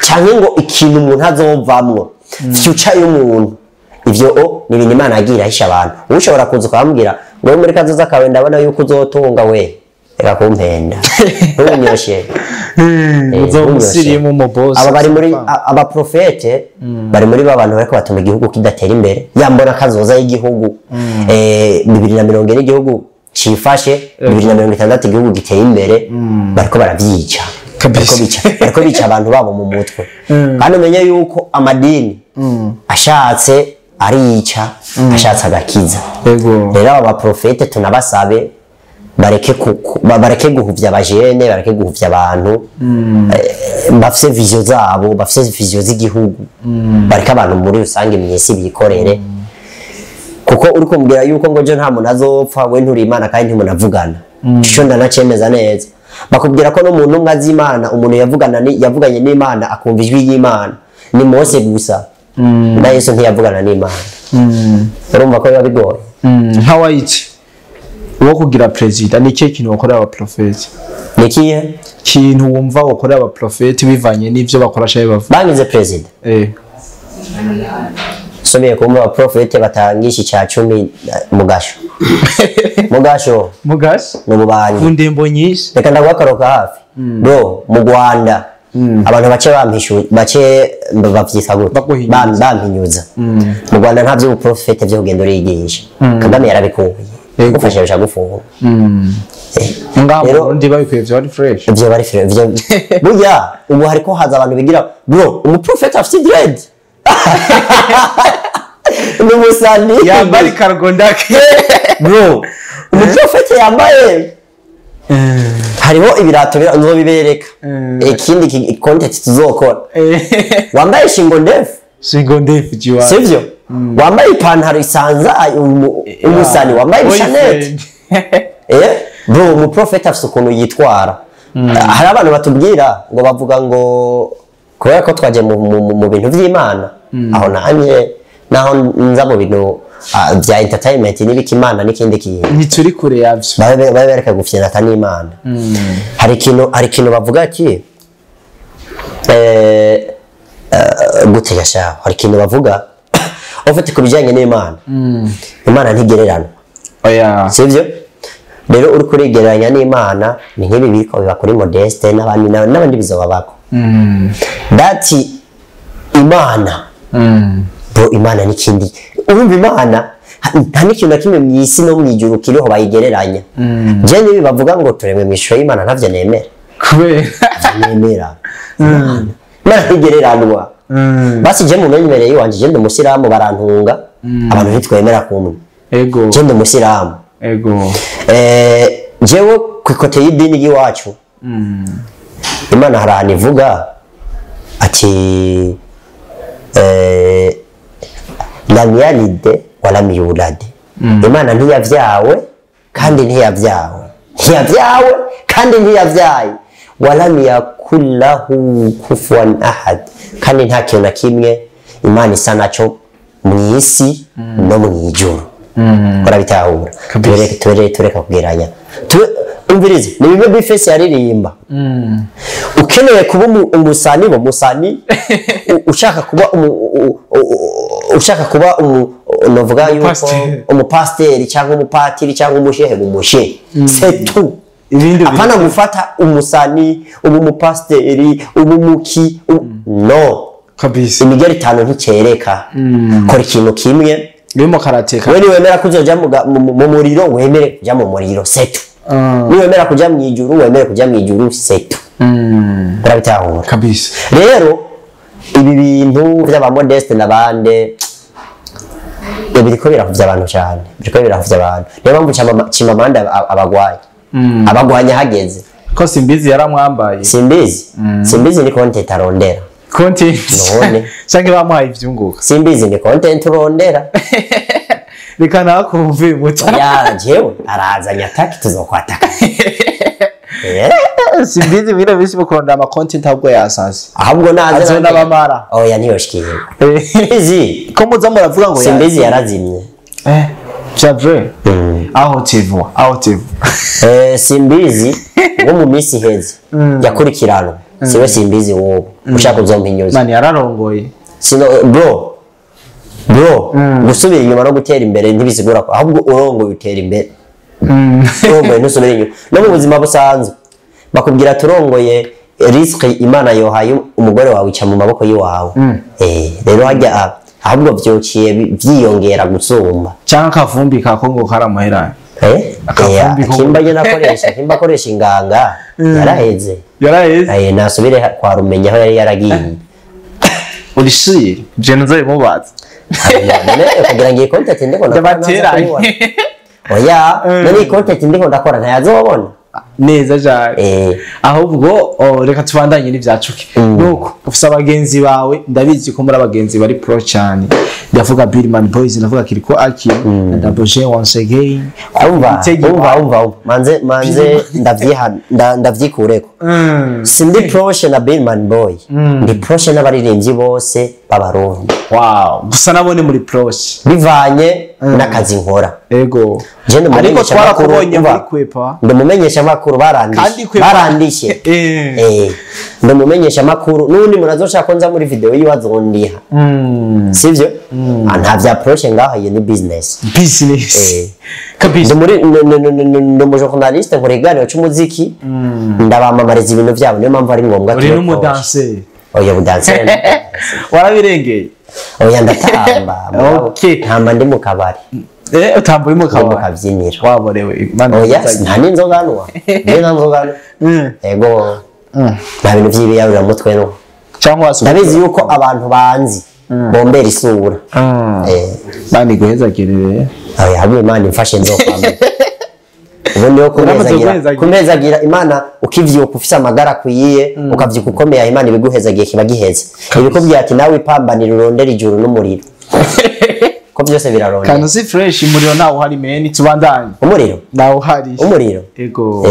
[SPEAKER 1] canke ngo ikintu umuntu azovamwo, future y'umuntu. Ivyo o ni ibintu Imana yagiye irahisha abantu. Ushobora kuza ukambwira ngo muri kazoza kawe ndabona yuko uzotunga, we reka kumpenda, ntunyoshe.
[SPEAKER 2] Uzomusirimu mu boss.
[SPEAKER 1] Aba bari muri abaprofete, bari muri ba bantu bariko batuma igihugu kidatera imbere. Yambona kazoza y'igihugu, 2040 igihugu cifashe, 2060 igihugu giteye imbere, bariko baravyica. Bariko bica abantu babo mu mutwe. Kandi umenye yuko amadini ashatse arica, ashatse agakiza. Rero aba baprofete tunabasabe bareke bareke guhuvya abajene, bareke guhuvya abantu. Bafise vision zabo, bafise vision z'igihugu. Bareke abantu muri rusange mw'isi bikorere, kuko uri kumbwira yuko ngo jo nta muntu azopfa, we nturi Imana kandi ntimunavugana. Ico ndanacemeza neza. Bakubwira ko n'umuntu umwe azi Imana, umuntu yavugana yavuganye n'Imana, akumva ijwi ry'Imana, ni Mose gusa. Na Yesu ntiyavugana n'Imana. Urumva ko biba bigoye.
[SPEAKER 2] Nka wayiti wo kugira perezida, ni ikihe kintu wakorera abaprofeti?
[SPEAKER 1] Ni ikihe?
[SPEAKER 2] Kintu wumva wakorera abaprofeti bivanye n'ivyo bakora canke bavuga.
[SPEAKER 1] Bangize perezida, subiye kumva abaprofete batangisha icya cumi, mugasho, mugasho.
[SPEAKER 2] Mugasho.
[SPEAKER 1] Ni ububanyi.
[SPEAKER 2] Ku ndembo nyinshi.
[SPEAKER 1] Reka ndaguha akaruhuko hafi, bro. Mu Rwanda abantu bake bampishu, bake bavyita gute?
[SPEAKER 2] Baguhinyuza.
[SPEAKER 1] Bampinyuza. Mu Rwanda nta vy'ubuprofete vyo kugenda urigisha, Kagame yarabikuye. Gufasha bisha gufunga.
[SPEAKER 2] Ngaha mu
[SPEAKER 1] Rero-
[SPEAKER 2] Burundi babikuye vyo ari fresh.
[SPEAKER 1] Ivyo bari fire ivyo. Burya ubu hariko haza abantu bigira, bro, umuprofete afite dread ni umusani.
[SPEAKER 2] Yambara ikargo ndake.
[SPEAKER 1] Bro, umuprofete yambaye, hariho ibirato nzobibereka ikindi content tuzokora. Wambaye shingo ndefu.
[SPEAKER 2] Shingo ndefu jiwa.
[SPEAKER 1] Sivyo? Wambaye ipantaro isanzaye, umusani wambaye ibishanete. Bro, umuprofete afise ukuntu yitwara. Hari abantu batubwira ngo bavuga ngo kubera ko twagiye mu bintu vy'Imana, aho nanje naho nza mu bintu vya entertainment n'ibiki, Imana n'ikindi kintu.
[SPEAKER 2] Ntituri kure yavyo.
[SPEAKER 1] Babe bareka gufyenata n'Imana. Hari ikintu bavuga ati gute gashaho, hari ikintu bavuga ufite ku bijyanye n'Imana. Imana ntigereranwa.
[SPEAKER 2] Oya.
[SPEAKER 1] Sivyo? Rero uri kurigereranya n'Imana, ni nk'ibi biriko biba kuri Modeste n'abandi n'abandi bizobabako. Dati Imana, bro, Imana n'ikindi. Urumva Imana nta n'ikintu na kimwe mu isi no mu ijuru kiriho bayigereranya. Je nibi bavuga ngo turemwe mu ishusho y'Imana, ntavyo nemera.
[SPEAKER 2] Kubera?
[SPEAKER 1] Nemera Imana ntigereranwa. Basi je mu myemerere yiwanje, je ndi umusilamu, barantunga, abantu ntitwemera kumwe. Je ndi umusilamu. Jewe ku ikote y'idini y'iwacu, Imana hari ahantu ivuga ati lam yalid walam yulad. Imana ntiyavyawe kandi ntiyavyawe, ntiyavyawe kandi ntiyavyaye. Walam yakul lahu kufuwan ahad, kandi nta kintu na kimwe Imana isa naco mu isi no mu ijuru. Urabitahura?
[SPEAKER 2] Kabisa.
[SPEAKER 1] Tureke kugeranya. Umvirize, ni bimwe Bifesi yaririmba. Ukeneye kuba umusani, bo musani. Ushaka kuba ushaka kuba novuga yuko
[SPEAKER 2] Umupasiteri.
[SPEAKER 1] Umupasiteri cyangwa umupatiri cyangwa umushehe, umushehe, c'est tout.
[SPEAKER 2] Ibindi
[SPEAKER 1] Apana gufata umusani, ubu umupasiteri, ubu muki no.
[SPEAKER 2] Kabisa.
[SPEAKER 1] Imigeri itanu ntikereka. Kora ikintu kimwe.
[SPEAKER 2] Urimo karateka.
[SPEAKER 1] We niwemera kuzoja mu muriro, wemere kuja mu muriro, c'est tout. Niwemera kuja mu ijuru, wemere kuja mu ijuru, c'est tout. Urabitahura?
[SPEAKER 2] Kabisa.
[SPEAKER 1] Rero ibi bintu vy'abamodeste n'abande biriko biravuvya abantu cyane, biriko biravuvya abantu. Niyo mpamvu Chimamanda abagwanya, abagwanya hageze.
[SPEAKER 2] Ko Simbizi yaramwambaye.
[SPEAKER 1] Simbizi, Simbizi ni content arondera.
[SPEAKER 2] Content.
[SPEAKER 1] None.
[SPEAKER 2] Canke bamuhaye ivyunguka.
[SPEAKER 1] Simbizi, ni content urondera.
[SPEAKER 2] Reka nakumve muta.
[SPEAKER 1] Ya, jewe arazanye ataki, tuzokwataka.
[SPEAKER 2] Simbizi bino bisi bakurondera ama content, ahubwo yasaze.
[SPEAKER 1] Ahubwo naze.
[SPEAKER 2] Azona bamara.
[SPEAKER 1] Oya, ntiyoshikiye. Simbizi.
[SPEAKER 2] Ko muza muravuga ngo
[SPEAKER 1] Simbizi yarazimye.
[SPEAKER 2] C'est vrai. Aho tu aho tu
[SPEAKER 1] Simbizi wo mu minsi iheze yakurikiranwa siwe Simbizi wowe ushaka uzompinyuza.
[SPEAKER 2] Mani yararongoye.
[SPEAKER 1] Sino bro, bro, gusubira inyuma no gutera imbere ntibisigura ko ahubwo urongoye utera imbere. Urongoye ntusubira inyuma. No mu buzima busanzwe bakubwira turongoye, risque Imana yohaye umugore wawe ica mu maboko y'iwawe. Rero hajya ahubwo vyociye vyiyongera gusumba.
[SPEAKER 2] Cyangwa akavumbi ka Kongo karamuheranye.
[SPEAKER 1] Eh.
[SPEAKER 2] Akavumbi ko-
[SPEAKER 1] Kimba je nakoresha, kimba akoresha inganga yaraheze.
[SPEAKER 2] Yaraheze.
[SPEAKER 1] Nasubire kwa Rumenya aho yari yaragiye.
[SPEAKER 2] Urishire je nzobimubaza.
[SPEAKER 1] None kugira ngo iyi content ndiko ndakora naza
[SPEAKER 2] Ndabateranye.
[SPEAKER 1] kubibona. Oya, none iyi content ndiko ndakora ntayazobona.
[SPEAKER 2] Neza cyane. Ahubwo reka tubandanye n'ibyacuke. Nuko ufise abagenzi bawe, ndabizi ko muri abagenzi bari pro cyane. Ndavuga Billman Boys, ndavuga Kiriko Aki na Double J once again.
[SPEAKER 1] Umva,
[SPEAKER 2] Itege-
[SPEAKER 1] umva, umva, umva. Manze manze ndavyiha ndavyikureko. Sindi proche na Billman Boy. Ndi proche n'abaririmbyi bose b'Abarundi.
[SPEAKER 2] Wow, gusa nabone muri proche.
[SPEAKER 1] Bivanye n'akazi nkora.
[SPEAKER 2] Ego.
[SPEAKER 1] Je ndi
[SPEAKER 2] Ariko
[SPEAKER 1] umumenyesha makuru,
[SPEAKER 2] twarakubonye
[SPEAKER 1] umva.
[SPEAKER 2] muri kwepa.
[SPEAKER 1] Ndi umumenyesha makuru,
[SPEAKER 2] Kandi
[SPEAKER 1] barandishe.
[SPEAKER 2] kwepa.
[SPEAKER 1] Barandishe. Ndi umumenyesha makuru n'undi muntu azoshaka ko nza muri video yiwe azondiha. Sivyo? Ah, nta vya proche ngaho, iyo ni business.
[SPEAKER 2] Business. Kabisa.
[SPEAKER 1] Ndi muri ndi umu journaliste, nkora ikiganiro c'umuziki, ndabamamariza ibintu vyabo, niyo mpamvu ari ngombwa
[SPEAKER 2] Uri
[SPEAKER 1] tube
[SPEAKER 2] n'umudanseri.
[SPEAKER 1] proche. Oya, budanseri.
[SPEAKER 2] Warabirengeye.
[SPEAKER 1] Oya, ndatamba mugabo.
[SPEAKER 2] Okay.
[SPEAKER 1] Ntamba ndi mu kabari.
[SPEAKER 2] Utamba uri mu
[SPEAKER 1] Ndi mu
[SPEAKER 2] kabari.
[SPEAKER 1] kabyiniro.
[SPEAKER 2] Waborewe. Imana
[SPEAKER 1] Oya,
[SPEAKER 2] ikuzagira.
[SPEAKER 1] nta n'inzoga nwa. Nje nta nzoga nwa. Ego, nta bintu vy'ibiyayuramutwe no.
[SPEAKER 2] Cyangwa wasuka.
[SPEAKER 1] Ndabizi yuko abantu banzi bombera isura.
[SPEAKER 2] Mani guhezagirire.
[SPEAKER 1] Oya, hamwe Imana imfashe nzokwamenya ubu niho
[SPEAKER 2] Uramaze
[SPEAKER 1] kumezagira
[SPEAKER 2] guhezagira.
[SPEAKER 1] kumezagira Imana, ukivyuka ufise amagara akwiye, ukavyuka ukomeye, aho Imana ibiguhezagiye kiba giheze, ibikubwira ati nawe ipambanira urondera ijuru n'umuriro, ko byose birarondera.
[SPEAKER 2] Kantu si fresh, umuriro nawo uhari meni, tubandanye.
[SPEAKER 1] Umuriro.
[SPEAKER 2] Nawo uhari.
[SPEAKER 1] Umuriro.
[SPEAKER 2] Ego.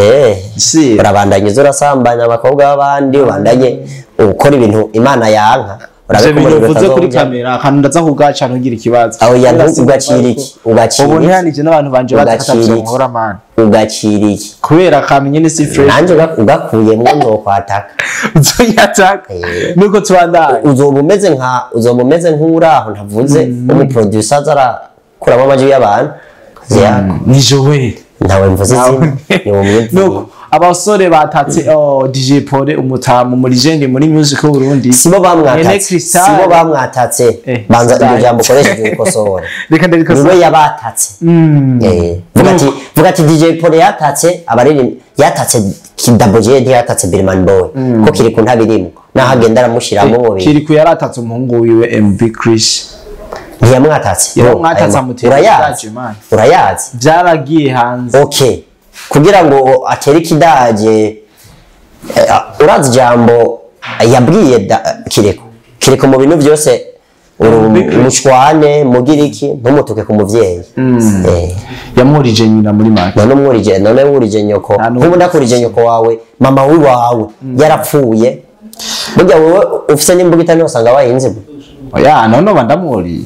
[SPEAKER 2] Si.
[SPEAKER 1] Urabandanya uza urasambanya abakobwa b'abandi, ubandanye ukora ibintu Imana yanka, urabe
[SPEAKER 2] Ivyo
[SPEAKER 1] ko
[SPEAKER 2] bintu
[SPEAKER 1] umuriro
[SPEAKER 2] uvuze kuri
[SPEAKER 1] utazowujamwo.
[SPEAKER 2] kamera, akantu ndaza kugaca, ntugire ikibazo.
[SPEAKER 1] Aho ya
[SPEAKER 2] Kubera
[SPEAKER 1] ugacira iki? Ugacira
[SPEAKER 2] ubu
[SPEAKER 1] iki?
[SPEAKER 2] ntihanije n'abantu banje
[SPEAKER 1] Ugacira iki?
[SPEAKER 2] batakatavyo man.
[SPEAKER 1] Ugacira iki?
[SPEAKER 2] Kubera akantu nyene si fresh.
[SPEAKER 1] Nanjye ugakuyemwo nzokwataka.
[SPEAKER 2] Uzonyataka. Nuko tubandanye.
[SPEAKER 1] Uzoba umeze nk'uraho ntavuze, umuproducer aza arakuramo amajwi y'abantu kazi yako.
[SPEAKER 2] Ni Joel.
[SPEAKER 1] Ntawe mvuze izina, ni umwibwira.
[SPEAKER 2] Nuko abasore batatse DJ Paul umutamu muri legend muri music y'u Burundi.
[SPEAKER 1] Sibo
[SPEAKER 2] Nene
[SPEAKER 1] bamwatatse.
[SPEAKER 2] Crystal.
[SPEAKER 1] Sibo bamwatatse. Banza
[SPEAKER 2] Crystal.
[SPEAKER 1] iryo jambo ukoresheje urikosora.
[SPEAKER 2] Reka ndarikosora.
[SPEAKER 1] Niwe yabatatse. Vuga ati DJ Paul yatatse abariri, yatatse Double J, ntiyatatse Billman Boy, ko kiri ku ntabirimo naho agenda aramushiramo mu bintu.
[SPEAKER 2] Kiriku yaratatse umuhungu wiwe MB Chris.
[SPEAKER 1] Ntiyamwatatse.
[SPEAKER 2] Yaramwatatse,
[SPEAKER 1] Ayo,
[SPEAKER 2] amutera
[SPEAKER 1] urayazi?
[SPEAKER 2] ikidaje, man.
[SPEAKER 1] Urayazi?
[SPEAKER 2] Byaragiye hanze.
[SPEAKER 1] Okay, kugira ngo atere ikidage, urazi ijambo yabwiye Kireko? Kireko mu bintu byose mushwane mugira iki, ntumutuke ku muvyeyi.
[SPEAKER 2] Yamwurije nyina muri make.
[SPEAKER 1] None umwurije, none wurije nyoko.
[SPEAKER 2] Nta n'umwe.
[SPEAKER 1] Nk'ubu ndakurije nyoko wawe, mama wiwawe yarapfuye, burya wowe ufise n'imbuga itani usanga wahinze.
[SPEAKER 2] Oya, none uba ndamwuriye.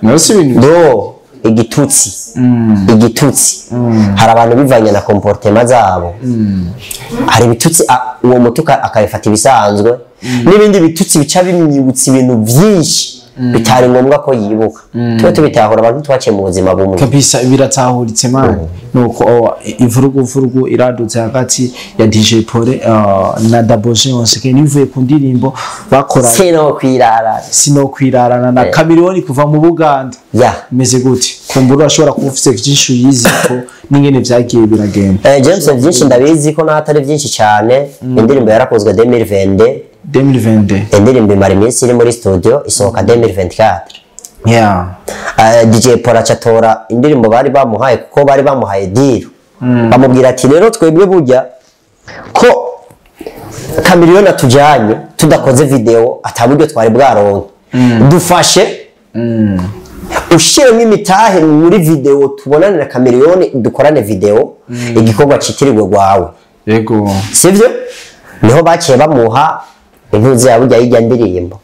[SPEAKER 2] Niyo si ibintu.
[SPEAKER 1] Do igitutsi, igitutsi, hari abantu bivanye na comportement zabo, hari ibitutsi uwo mutuka akabifata ibisanzwe, n'ibindi bitutsi bica bimwibutsa ibintu byinshi bitari ngombwa ko yibuka. Tuba tubitahura, abantu twaciye mu buzima bumwe.
[SPEAKER 2] Kabisa, biratahuritse man. Nuko ivurugu vurugu iradutse hagati ya DJ Paul na Double J once again, bivuye ku ndirimbo bakora.
[SPEAKER 1] Sino kwirara.
[SPEAKER 2] Sinokwirarana na Chameleone kuva mu Buganda.
[SPEAKER 1] Ya.
[SPEAKER 2] Meze gute? Kumbura urashobora kuba ufise vyinshi uyizi ko n'ingene vyagiye biragenda.
[SPEAKER 1] James, byinshi ndabizi ko n'ahatari byinshi cyane. Indirimbo yarakozwe 2022.
[SPEAKER 2] 2022.
[SPEAKER 1] Indirimbo imara iminsi iri muri studio, isohoka 2024. DJ Paul acatora indirimbo bari bamuhaye, kuko bari bamuhaye deal, bamubwira ati rero twebwe burya ko Chameleone atujanye tudakoze video, ataburyo twari bwaronke, dufashe ushiremo imitahe muri video, tubonane na Chameleone, dukorane video, igikorwa citirirwe rwawe. Sivyo? Niho baciye bamuha intuzi ya burya yijya ndirimbo,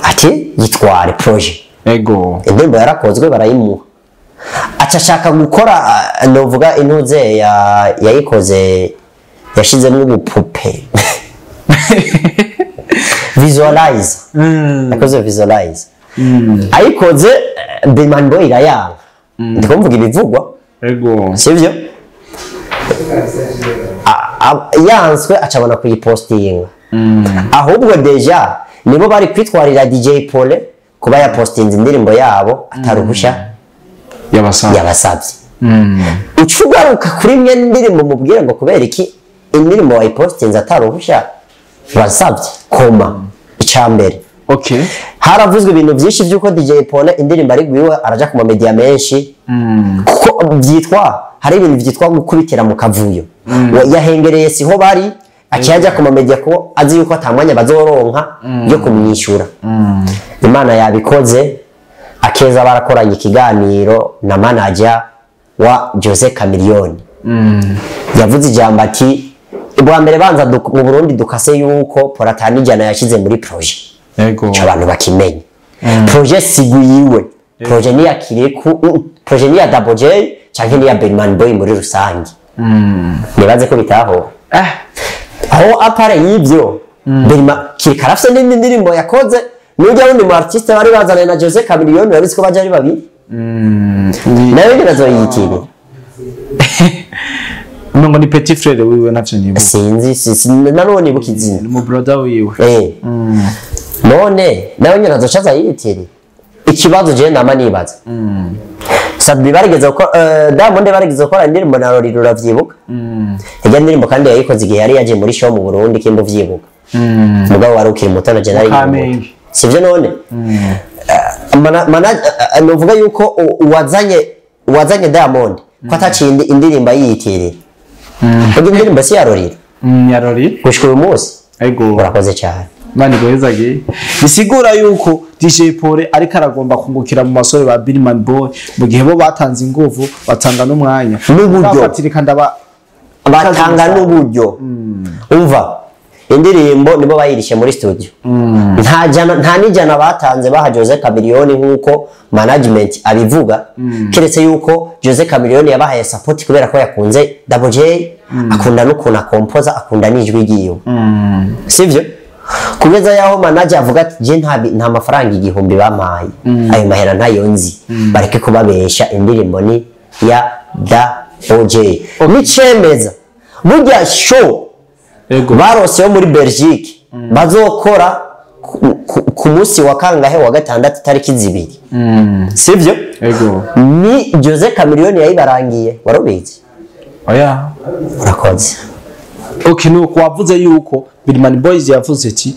[SPEAKER 1] ati yitware projet. Indirimbo yarakozwe, barayimuha, aca ashaka gukora, novuga intuze ya yayikoze yashizemo ubupupe, visualize. Yakoze visualize, ayikoze, Biman Boy irayanga. Ndiko mvuga ibivugwa. Sivyo? Yanswe, acabona kuyipostinga. Ahubwo déjà nibo bari kwitwarira DJ Pole kuba yapostinze indirimbo yabo ataruhusha
[SPEAKER 2] yabasaba.
[SPEAKER 1] Yabasabye. Uca ugaruka kuri imwe ndirimbo, mubwire ngo kubera iki indirimbo wayipostinze ataruhusha wasabye? Koma icambere, haravuzwe ibintu byinshi by'uko DJ Pole indirimbo ari gwiwe, araja ku mamedia menshi, kuko byitwa hari ibintu byitwa gukubitira mu kavuyo. Yahengereye siho bari, akiyajya ku mamedia ko azi yuko atamwanya bazoronka yo kumwishyura. Imana yabikoze, akeza barakoranye ikiganiro na manager wa Jose Chameleone. Yavuze ijambo ati: "Ubwa mbere banza mu Burundi dukase yuko Poratani ijana yashize muri projet." Ico abantu bakimenye, projet siguyiwe, projet ni ya Kiriku, projet ni ya Double J canke ni ya Berman Boy muri rusange. Nibaze ko bitaho aho. À part y'ibyo, Berma Kiriko arafise n'indi ndirimbo yakoze n'ujya wundi mu artiste bari bazanye na Jose Chameleone. Urabizi ko baje ari babiri, nawe nyine azoyiyitirira.
[SPEAKER 2] Ngo ni petit frère wiwe, ntavyo nibuka.
[SPEAKER 1] Sinzi, nanone ibuka izina.
[SPEAKER 2] Ni mu brother wiwe.
[SPEAKER 1] None nawe nyine azoca azayiyitirira. Ikibazo je nama nibaza, Sadbi barigeze ko Diamond barigeze gukora indirimbo na Roriro, uravyibuka? Ijya ndirimbo kandi yayikoze igihe yari yaje muri show mu Burundi, kimba uvyibuka. Mugabo wari ukiri muto na je nari nkiri muto.
[SPEAKER 2] Kamenge.
[SPEAKER 1] Sivyo? None nuvuga yuko uwazanye Diamond ko ataciye indirimbo ayiyitirira? Ubwo indirimbo si ya Roriro?
[SPEAKER 2] Ya Roriro.
[SPEAKER 1] Gushika uyu munsi. Urakoze cyane.
[SPEAKER 2] Mani gohezage, bisigura yuko DJ Pole ariko aragomba kungukira mu masore ba Billman Boy, mu gihe bo batanze inguvu, batanga n'umwanya.
[SPEAKER 1] N'uburyo.
[SPEAKER 2] Bafatirika ndaba.
[SPEAKER 1] Batanga n'uburyo. Umva, indirimbo nibo bayirishe muri studio, nta jana nta n'ijana batanze baha Jose Chameleone nk'uko management abivuga, keretse yuko Jose Chameleone yabahaye support kubera ko yakunze Double J, akunda n'ukuntu akompoza, akunda n'ijwi ryiwe. Sivyo? Kugeza yaho manager avuga ati: "Je nta mafaranga 1000 bampaye, ayo mahera ntayo nzi, bareke kubabesha, indirimbo ni ya Double J." Nicemeza burya show barose yo muri Belgique bazokora ku munsi wa kangahe, wa gatandatu, tariki 2, sivyo?
[SPEAKER 2] Ego.
[SPEAKER 1] Ni Jose Chameleone yayibarangiye, warubizi?
[SPEAKER 2] Oya.
[SPEAKER 1] Urakoze.
[SPEAKER 2] Okay, nuko wavuze yuko Billman Boys yavuze ati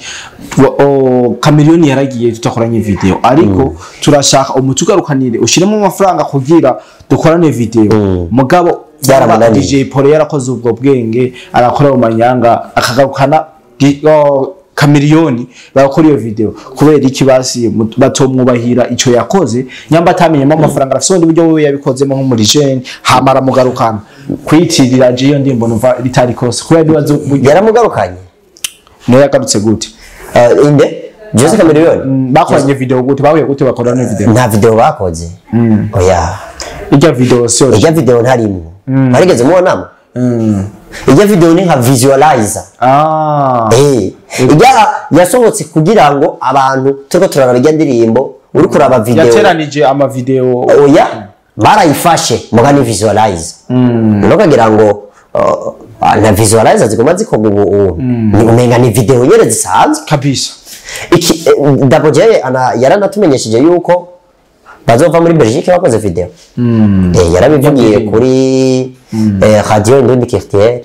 [SPEAKER 2] Chameleone yaragiye tutakoranye video, ariko turashaka umutugarukanire ushiremo amafaranga kugira dukorane video. Mugabo
[SPEAKER 1] Byaramunaniye.
[SPEAKER 2] DJ Paul yarakoze ubwo bwenge, arakora mu manyanga, akagarukana Chameleone, barakora iyo video. Kubera iki basi batomwubahira ico yakoze? Nyamba atamenyemo amafaranga, arafise ubundi buryo wewe yabikozemo nko muri jeune, hamara mugarukana kwitirira. Je iyo ndimbo numva ritari kose, kubera ibibazo
[SPEAKER 1] Yaramugarukanye.
[SPEAKER 2] Niyo yagarutse gute?
[SPEAKER 1] Inde Jose Chameleone?
[SPEAKER 2] Bakoranye video gute? Bahuye gute bakorana video?
[SPEAKER 1] Nta video bakoze, oya.
[SPEAKER 2] Ijya video sio?
[SPEAKER 1] Ijya video ntarimwo, warigeze mubonamo? Ijya video ni nka visualizer. Ijya yasohotse kugira ngo abantu turiko turaraba ijya ndirimbo, uri kuraba video.
[SPEAKER 2] Yateranije ama video.
[SPEAKER 1] Oya, barayifashe muga ni visualizer. Mm. Ukagira ngo na visualizer ziguma zikorwa ubu, ni umenga ni video nyene zisanzwe.
[SPEAKER 2] Kabisa.
[SPEAKER 1] Iki Double J ana yaranatumenyesheje yuko bazova muri Belgique bakoze video. Yarabivugiye kuri Radio Indundi Culturelle,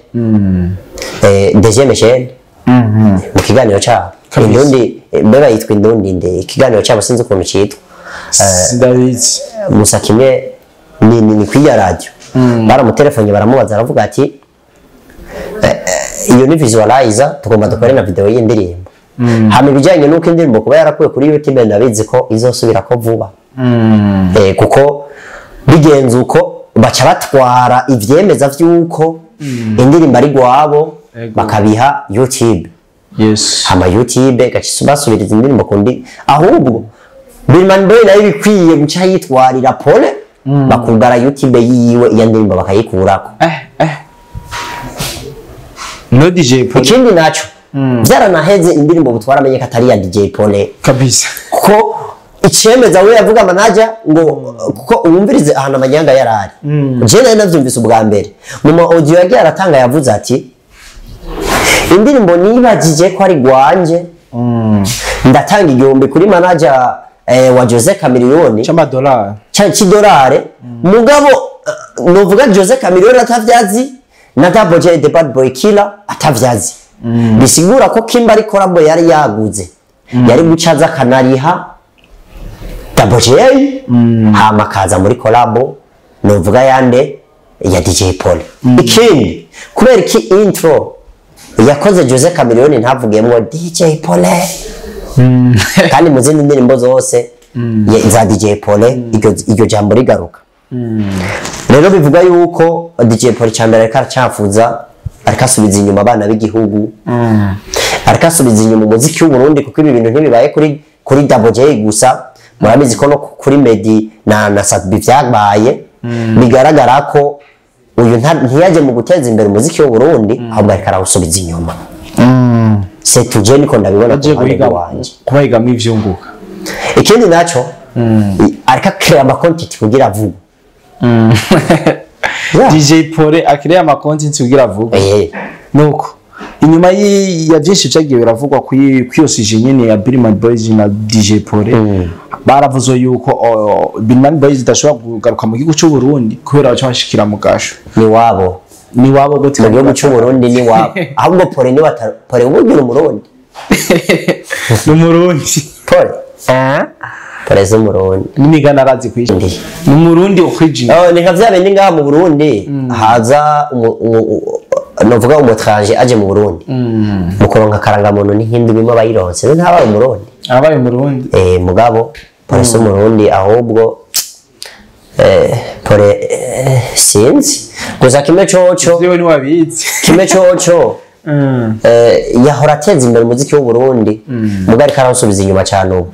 [SPEAKER 1] deuxième chaîne, mu kiganiro cyabo. Indundi, mbeba yitwa Indundi nde? Ikiganiro cyabo sinzi ukuntu cyitwa.
[SPEAKER 2] Sindabizi.
[SPEAKER 1] Gusa kimwe ni kwiya radio, baramutelefone baramubaza, aravuga ati: Iyo ni visualizer, tugomba dukore na video y'indirimbo. Hama ibijyanye n'uko indirimbo kuba yarakuwe kuri YouTube, ndabizi ko izosubira ko vuba. Kuko bigenze uko, baca batwara ivyemeza vy'uko indirimbo ari gwabo, bakabiha YouTube. Hama YouTube gaca basubiriza indirimbo kundi. Ahubwo Billman Boy nayo bikwiye guca yitwarira Pole, bakugara YouTube yiwe, iyo ndirimbo bakayikurako.
[SPEAKER 2] No DJ Pole.
[SPEAKER 1] Ikindi naco, vyaranaheze, indirimbo butwara ko atari iya DJ Pole. Kuko icemeza we yavuga manager ngo kuko uwumvirize ahantu amanyanga yarari, je nari navyumvise ubwa mbere mu ma audio yagiye aratanga, yavuze ati: "Indirimbo nibagije ko ari gwanje, ndatanga 1000 kuri manager wa Jose Chameleone."
[SPEAKER 2] C'amadolari.
[SPEAKER 1] C'idolare. Mugabo novuga Jose Chameleone atavyazi na Double J the Bad Boy Killer atavyazi. Bisigura ko Kimba ari collabo yari yaguze, yari gucaza akanariha Double J, hama akaza muri collabo novuga yande ya DJ Paul. Ikindi, kubera iki intro yakoze Jose Chameleone ntavugemwo DJ Paul, kandi mu zindi ndirimbo zose za DJ Paul iryo jambo rigaruka? Rero bivuga yuko DJ Paul cyambere ariko aracafuza, ariko asubiza inyuma abana b'igihugu, ariko asubiza inyuma umuziki w'u Burundi, kuko ibi bintu ntibibaye kuri Double J gusa. Murabizi ko no kuri Meddy na Sat-B vyabaye. Bigaragara ko uyu ntiyaje mu guteza imbere umuziki w'u Burundi, ahubwo ariko arawusubiza inyuma. C'est tout, je niko ndabibona ku
[SPEAKER 2] Aje
[SPEAKER 1] ruhande
[SPEAKER 2] guhiga
[SPEAKER 1] rwanje.
[SPEAKER 2] Kubahigamwo ivyunguka.
[SPEAKER 1] Ikindi naco, ariko akrea ama content kugira avuge. Yeah.
[SPEAKER 2] DJ Pole akiriya ama content kugira avuge. Nuko inyuma ya byinshi vyagiye biravugwa kuri iyo sujet nyene ya Billman Boys na DJ Pole, baravuze yuko Billman Boys idashobora kugaruka mu gihugu cy'u Burundi kubera baca bashikira mu gasho.
[SPEAKER 1] Ni wabo.
[SPEAKER 2] Ni wabo gute?
[SPEAKER 1] Mu gihugu cy'u Burundi ni wabo. Ahubwo Pole ni wata Pole ubugira umurundi.
[SPEAKER 2] Ni Umurundi.
[SPEAKER 1] Pole si umurundi.
[SPEAKER 2] N'imigani arazi kwisha.
[SPEAKER 1] Ndi.
[SPEAKER 2] Ni Umurundi ukwije.
[SPEAKER 1] Oh, ni nka vya bindi ngaha mu Burundi haza novuga umu étranger aje mu Burundi, mu kuronka akarangamuntu n'ikindi bimwe abayironse rero ntabaye umurundi.
[SPEAKER 2] Abaye Umurundi.
[SPEAKER 1] Mugabo Pole si umurundi. Ahubwo Pole sinzi gusa kimwe coco.
[SPEAKER 2] Vyewe ni wabizi.
[SPEAKER 1] Kimwe coco, yahora ateza imbere umuziki w'u Burundi, mugabo ariko arawusubiza inyuma cyane ubu.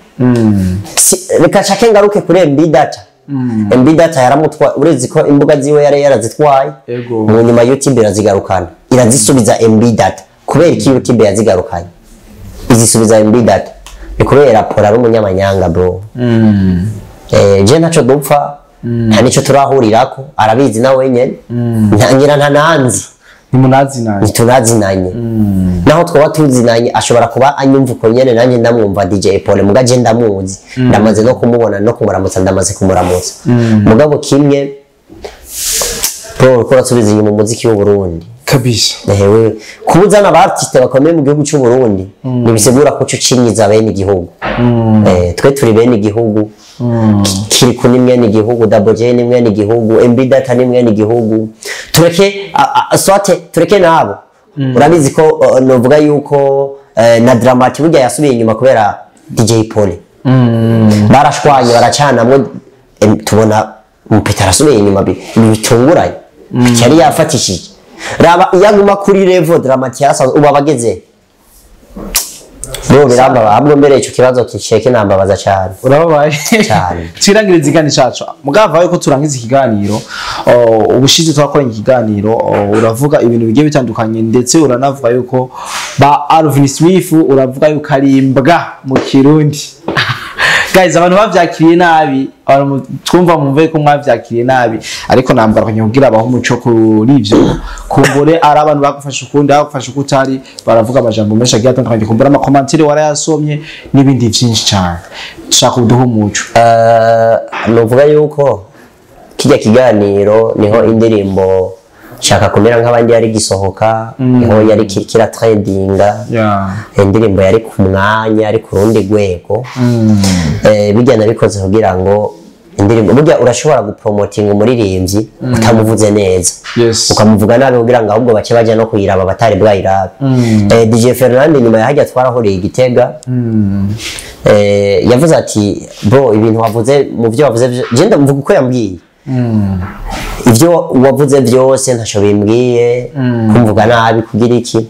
[SPEAKER 1] Reka nshake ngaruke kuri MB Data. MB Data yaramutwa, urezi ko imbuga ziwe yari yarazitwaye. Mu nyuma YouTube irazigarukana, irazisubiza MB Data. Kubera iki YouTube yazigarukanye izisubiza MB Data? Ni kubera Paul ari umunyamanyanga, bro. Je ntaco dupfa, nta nico turahurirako, arabizi na wenyene. Ngira nta nanzi.
[SPEAKER 2] Ntimunazinanye.
[SPEAKER 1] Ntitunazinanye. Naho twaba tuzinanye, ashobora kuba anyumva uko nyene nanjye ndamwumva DJ Paul. Muga je ndamuzi, ndamaze no kumubona no kumuramutsa, ndamaze kumuramutsa. Mugabo kimwe, Paul ko urasubiza inyuma umuziki w'u Burundi. Ehewe, kubuzana aba artiste bakomeye mu gihugu cy'u Burundi ntibisigura ko ucinyiza bene igihugu. Twe turi bene igihugu. Kiriku ni mwene igihugu, Double J ni mwene igihugu, MB Data ni mwene igihugu. Tureke swate tureke nabo. Urabizi ko novuga yuko na Dramati burya yasubiye inyuma kubera DJ Paul. Barashwanye, baracanamwo, tubona Mupeta arasubiye inyuma bitunguranye. Yari yafatishije. Raba iyo aguma kuri level Dramati yarasanzwe, ubu abageze. Bro, birambaba ahubwo mbere ico kibazo kiceke nambabaza cyane.
[SPEAKER 2] Urababaye.
[SPEAKER 1] Cyane.
[SPEAKER 2] Twirangiriza ikiganiro cacu. Mugava yuko turangiza ikiganiro, ubushize twakoranye ikiganiro, uravuga ibintu bigiye bitandukanye, ndetse uranavuga yuko ba Alvin Smith, uravuga yuko ari imbwa mu Kirundi. Guys, abantu bavyakiriye nabi, abantu twumva mumve ko mwavyakiriye nabi, ariko nambara kugira abaho umuco kuri ivyo. Kumbure ari abantu bagufasha ukundi, bagufasha uko utari, baravuga amajambo menshi agiye atandukanye. Kumbure ama commentaires warayasomye n'ibindi vyinshi cyane. Dushaka kuduha umuco.
[SPEAKER 1] Nuvuga yuko kijya kiganiro niho indirimbo Shaka Kumera Nk'abandi yari gisohoka, niho yari kira trendinga. Indirimbo yari ku mwanya, ari ku rundi rwego. Bijya nabikoze kugira ngo Indirimbo burya urashobora gupromotinga umuririmbyi utamuvuze neza, ukamuvuga nabi kugira ngo ahubwo bace bajya no kuyiraba batari bwayirabe. DJ Fernando nyuma ya hajya twarahuriye i Gitega, yavuze ati: "Bro, ibintu wavuze, mu byo wavuze je ndamuvuga uko yambwiye, ibyo wavuze byose ntacyo bimbwiye kumvuga nabi kugira iki,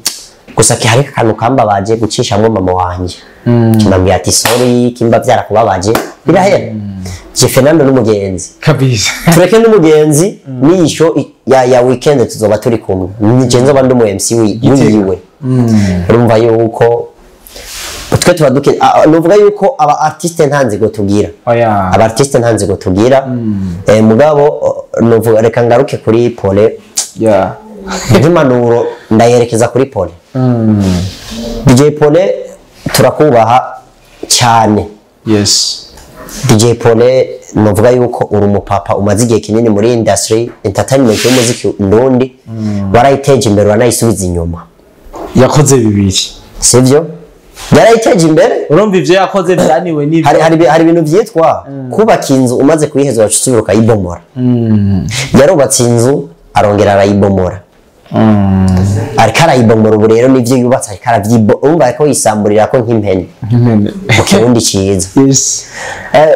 [SPEAKER 1] gusa ki hari akantu kambabaje gucishamwo mama wanje." Ndamubwira ati: "Sorry, kimba byarakubabaje." Birahera. DJ Fernando n'umugenzi. Tureke n'umugenzi, n'iyi show ya weekend tuzoba turi kumwe, nije nzoba ndi umu MC wiwe. Urumva yuko twe tuba duke, nuvuga yuko aba artiste nta nzigo tugira.
[SPEAKER 2] Oya.
[SPEAKER 1] Aba artiste nta nzigo tugira. Mugabo nuvuga reka ngaruke kuri Pole. Nk'impanuro ndayerekeza kuri Pole. DJ Pole, turakubaha cyane. DJ Pole, nuvuga yuko uri umupapa umaze igihe kinini muri industry entertainment y'umuziki ndundi, warayiteje imbere, uranayisubiza inyuma.
[SPEAKER 2] Yakoze bibiri.
[SPEAKER 1] Sivyo? Yarayiteje imbere.
[SPEAKER 2] Urumva ivyo yakoze vyaniwe n'ivyo.
[SPEAKER 1] Hari ibintu byitwa kubaka inzu, umaze kuyiheza waca usubira ukayibomora. Yarubatse inzu, arongera arayibomora, ariko arayibomora ubu rero nivyo yubatse ariko aravyibo, urumva ariko yisamburira ko nk'impene
[SPEAKER 2] Impene.
[SPEAKER 1] mu Kirundi ciza.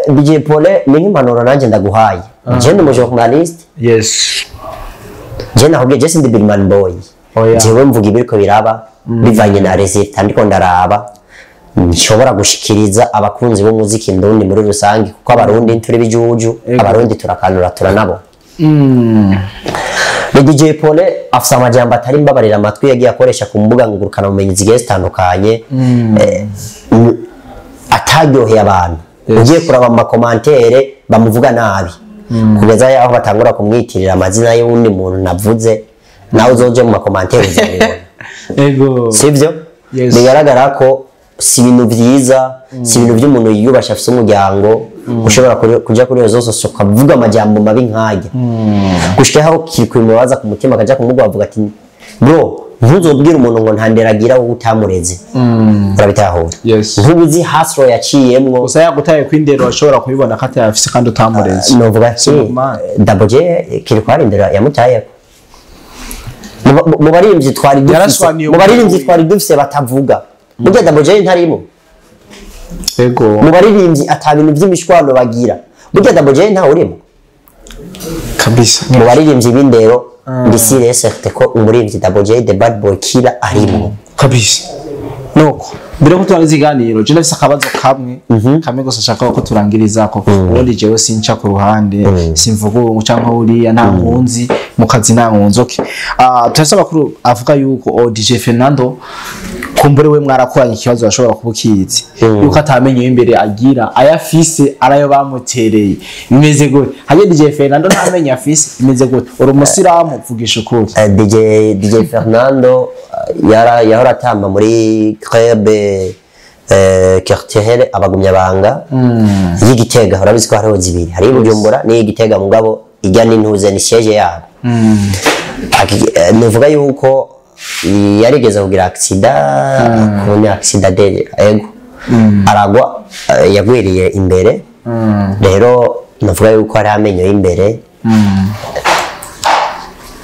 [SPEAKER 1] DJ Pole, ni nk'impanuro nanjye ndaguhaye. Je ndi umujournaliste. Je nakubwiye, je sindi Billman Boy.
[SPEAKER 2] Oya.
[SPEAKER 1] Jewe mvuga ibiriko biraba bivanye na résultat ndiko ndaraba nshobora gushikiriza abakunzi b'umuziki ndundi muri rusange, kuko Abarundi ntituri bijuju. Abarundi turakanura, turanabo. Ni DJ Pole afise amajambo atari mbabarira amatwi yagiye akoresha ku mbuga ngurukanabumenyi zigiye zitandukanye, ataryoheye abantu. Ugiye kuraba mu ma commentaires bamuvuga nabi kugeza yaho batangura kumwitirira amazina y'uwundi muntu navuze. Nawe uzoje mu ma commentaires uzabibona. Sivyo?
[SPEAKER 2] Yes.
[SPEAKER 1] Bigaragara ko si ibintu byiza, si ibintu by'umuntu yiyubasha afise umuryango ushobora kuja kuri izo zose ukavuga amajambo mabi nk'ajya, gushika aho kikwimubaza ku mutima akaja kumugwa avuga ati: "Bro, ntuzobwire umuntu ngo ntanderagira wowe utamureze." Urabitahura?
[SPEAKER 2] Yes.
[SPEAKER 1] Ntubuzi hustle yaciyemwo.
[SPEAKER 2] Gusa yagutaye kw'indero ashobora kubibona ko atayafise kandi utamureze.
[SPEAKER 1] Novuga ati
[SPEAKER 2] Normal.
[SPEAKER 1] Double J kiri kwarindira yamutayeko mu baririmbyi twari dufise.
[SPEAKER 2] Yarashwaniye.
[SPEAKER 1] Mu baririmbyi twari dufise batavuga, burya Double J ntarimo. Mu baririmbyi ata bintu by'imishwano bagira, burya Double J ntawe urimo. Mu baririmbyi b'indero, ndi sûr et certain ko umuririmbyi Double J the Bad Boy Killer arimo.
[SPEAKER 2] Kabisa. Nuko mbere ko turangiza ikiganiro, je ndafise akabazo kamwe kamwe gusa nshaka ko turangirizako. Ubundi jewe sinca ku ruhande, simvuga ubu canke uriya, nta nkunzi mu kazi, nta nkunzi. Okay, turafise amakuru avuga yuko DJ Fernando, kumbure we mwarakoranye ikibazo, bashobora kuba ukizi yuko atamenye imbere agira ayafise arayo bamutereye. Bimeze gute hajye? DJ Fernando ntamenye afise, bimeze gute? Uri umusilamu, vugisha ukuri.
[SPEAKER 1] DJ Fernando yahora atamba muri club Quartier Abagumyabanga y'Igitega. Urabizi ko hariho zibiri, hari Bujumbura n'iy'Igitega, mugabo ijya n'intuze ni siège yabo. Nuvuga yuko yarigeze kugira accident, kubona accident de ego aragwa, yagwiriye imbere. Rero nuvuga yuko hari amenyo y'imbere.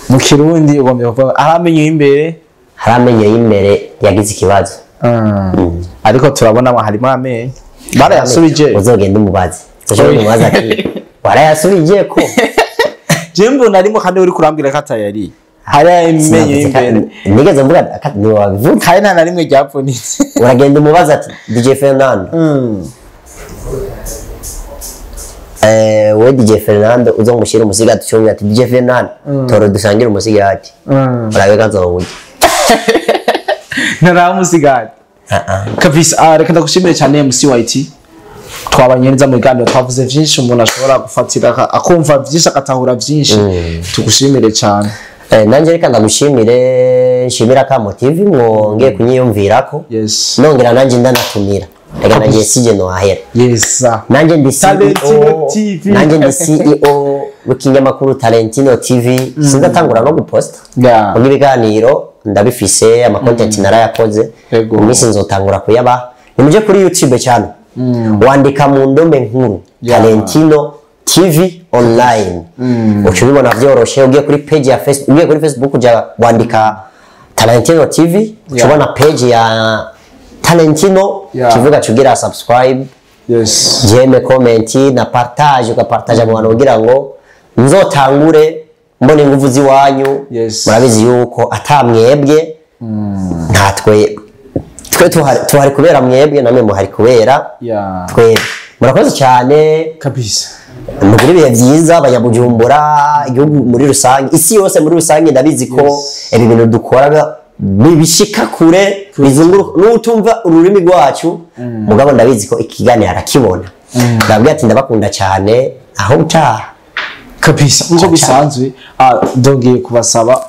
[SPEAKER 2] Mu Kirundi ugomba kuvuga ari amenyo y'imbere.
[SPEAKER 1] Hari amenyo y'imbere yagize ikibazo.
[SPEAKER 2] Ariko turabona harimo amenyo barayasubije.
[SPEAKER 1] Uzogenda umubaze, uzogenda umubaze ati: "Warayasubije ko?"
[SPEAKER 2] Je mbona arimo kandi uri kurambwira ko atayari hari amenyo y'imbere.
[SPEAKER 1] Nigeze mvuga ni wabivuga.
[SPEAKER 2] Kandi nta na rimwe ryapfunitse.
[SPEAKER 1] Uragenda umubaza ati: "DJ Fernando, we DJ Fernando, uzomushyira umusigati ucyumwe ati: 'DJ Fernando, toro dusangire umusigati.' Urabe kazowurya."
[SPEAKER 2] Ntaramusigati kabisa. Reka ndagushimire cyane MC YT, twabanye neza mu biganiro, twavuze vyinshi umuntu ashobora gufatira akumva vyinshi, agatahura vyinshi. Tugushimire cyane.
[SPEAKER 1] Nanjye reka ndagushimire, nshimira Kamo TV mwongeye kunyiyumvirako. Nongera nanjye ndanatumira, reka nanjye sije nohahera. Nanjye ndi CEO.
[SPEAKER 2] Talentino TV.
[SPEAKER 1] Nanjye ndi CEO w'ikinyamakuru Talentino TV. Sindatangura no guposta mu ibiganiro ndabifise, ama content narayakoze. Mu minsi nzotangura kuyabaha. Nimuje kuri YouTube cyane, wandika mu ndome nkuru Talentino. TV online, uca ubibona vyoroshe. Ugiye kuri page ya Facebook, ugiye kuri Facebook uja wandika Talentino TV, uca ubona page ya Talentino. Kivuga cugira subscribe, j'aime, comment na partage, ugapartaja mu bantu kugira ngo nzotangure mbona inguvu z'iwanyu. Murabizi yuko ata mwebwe ntatwe, twe tuhari kubera mwebwe, namwe muhari kubera twebwe. Murakoze cyane.
[SPEAKER 2] Kabisa.
[SPEAKER 1] Mugire ibihe byiza, abanyabujumbura, igihugu muri rusange, isi yose muri rusange. Ndabizi ko ibi bintu dukora bishika kure, bizunguruka n'utumva ururimi rwacu, mugabo ndabizi ko ikiganiro arakibona. Ndabwira ati ndabakunda cyane, aho utaha.
[SPEAKER 2] Kabisa, nkuko bisanzwe, ndongeye kubasaba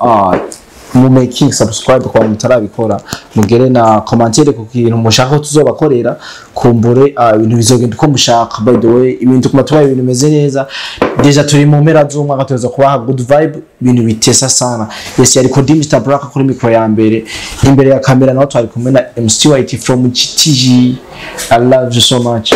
[SPEAKER 2] mu making subscribe kwa mutarabikora, mugere na commentaire ku kintu mushaka ko tuzobakorera. Kumbure ibintu bizogenda uko mushaka. By the way, ibintu kuma tubaye ibintu bimeze neza, déjà turi mu mpera z'umwaka, tuza kubaha good vibe, ibintu bitesa sana. Yes, yari Kodi Mr Black kuri micro ya mbere, imbere ya kamera naho twari kumwe na MC White from GTG. I love you so much.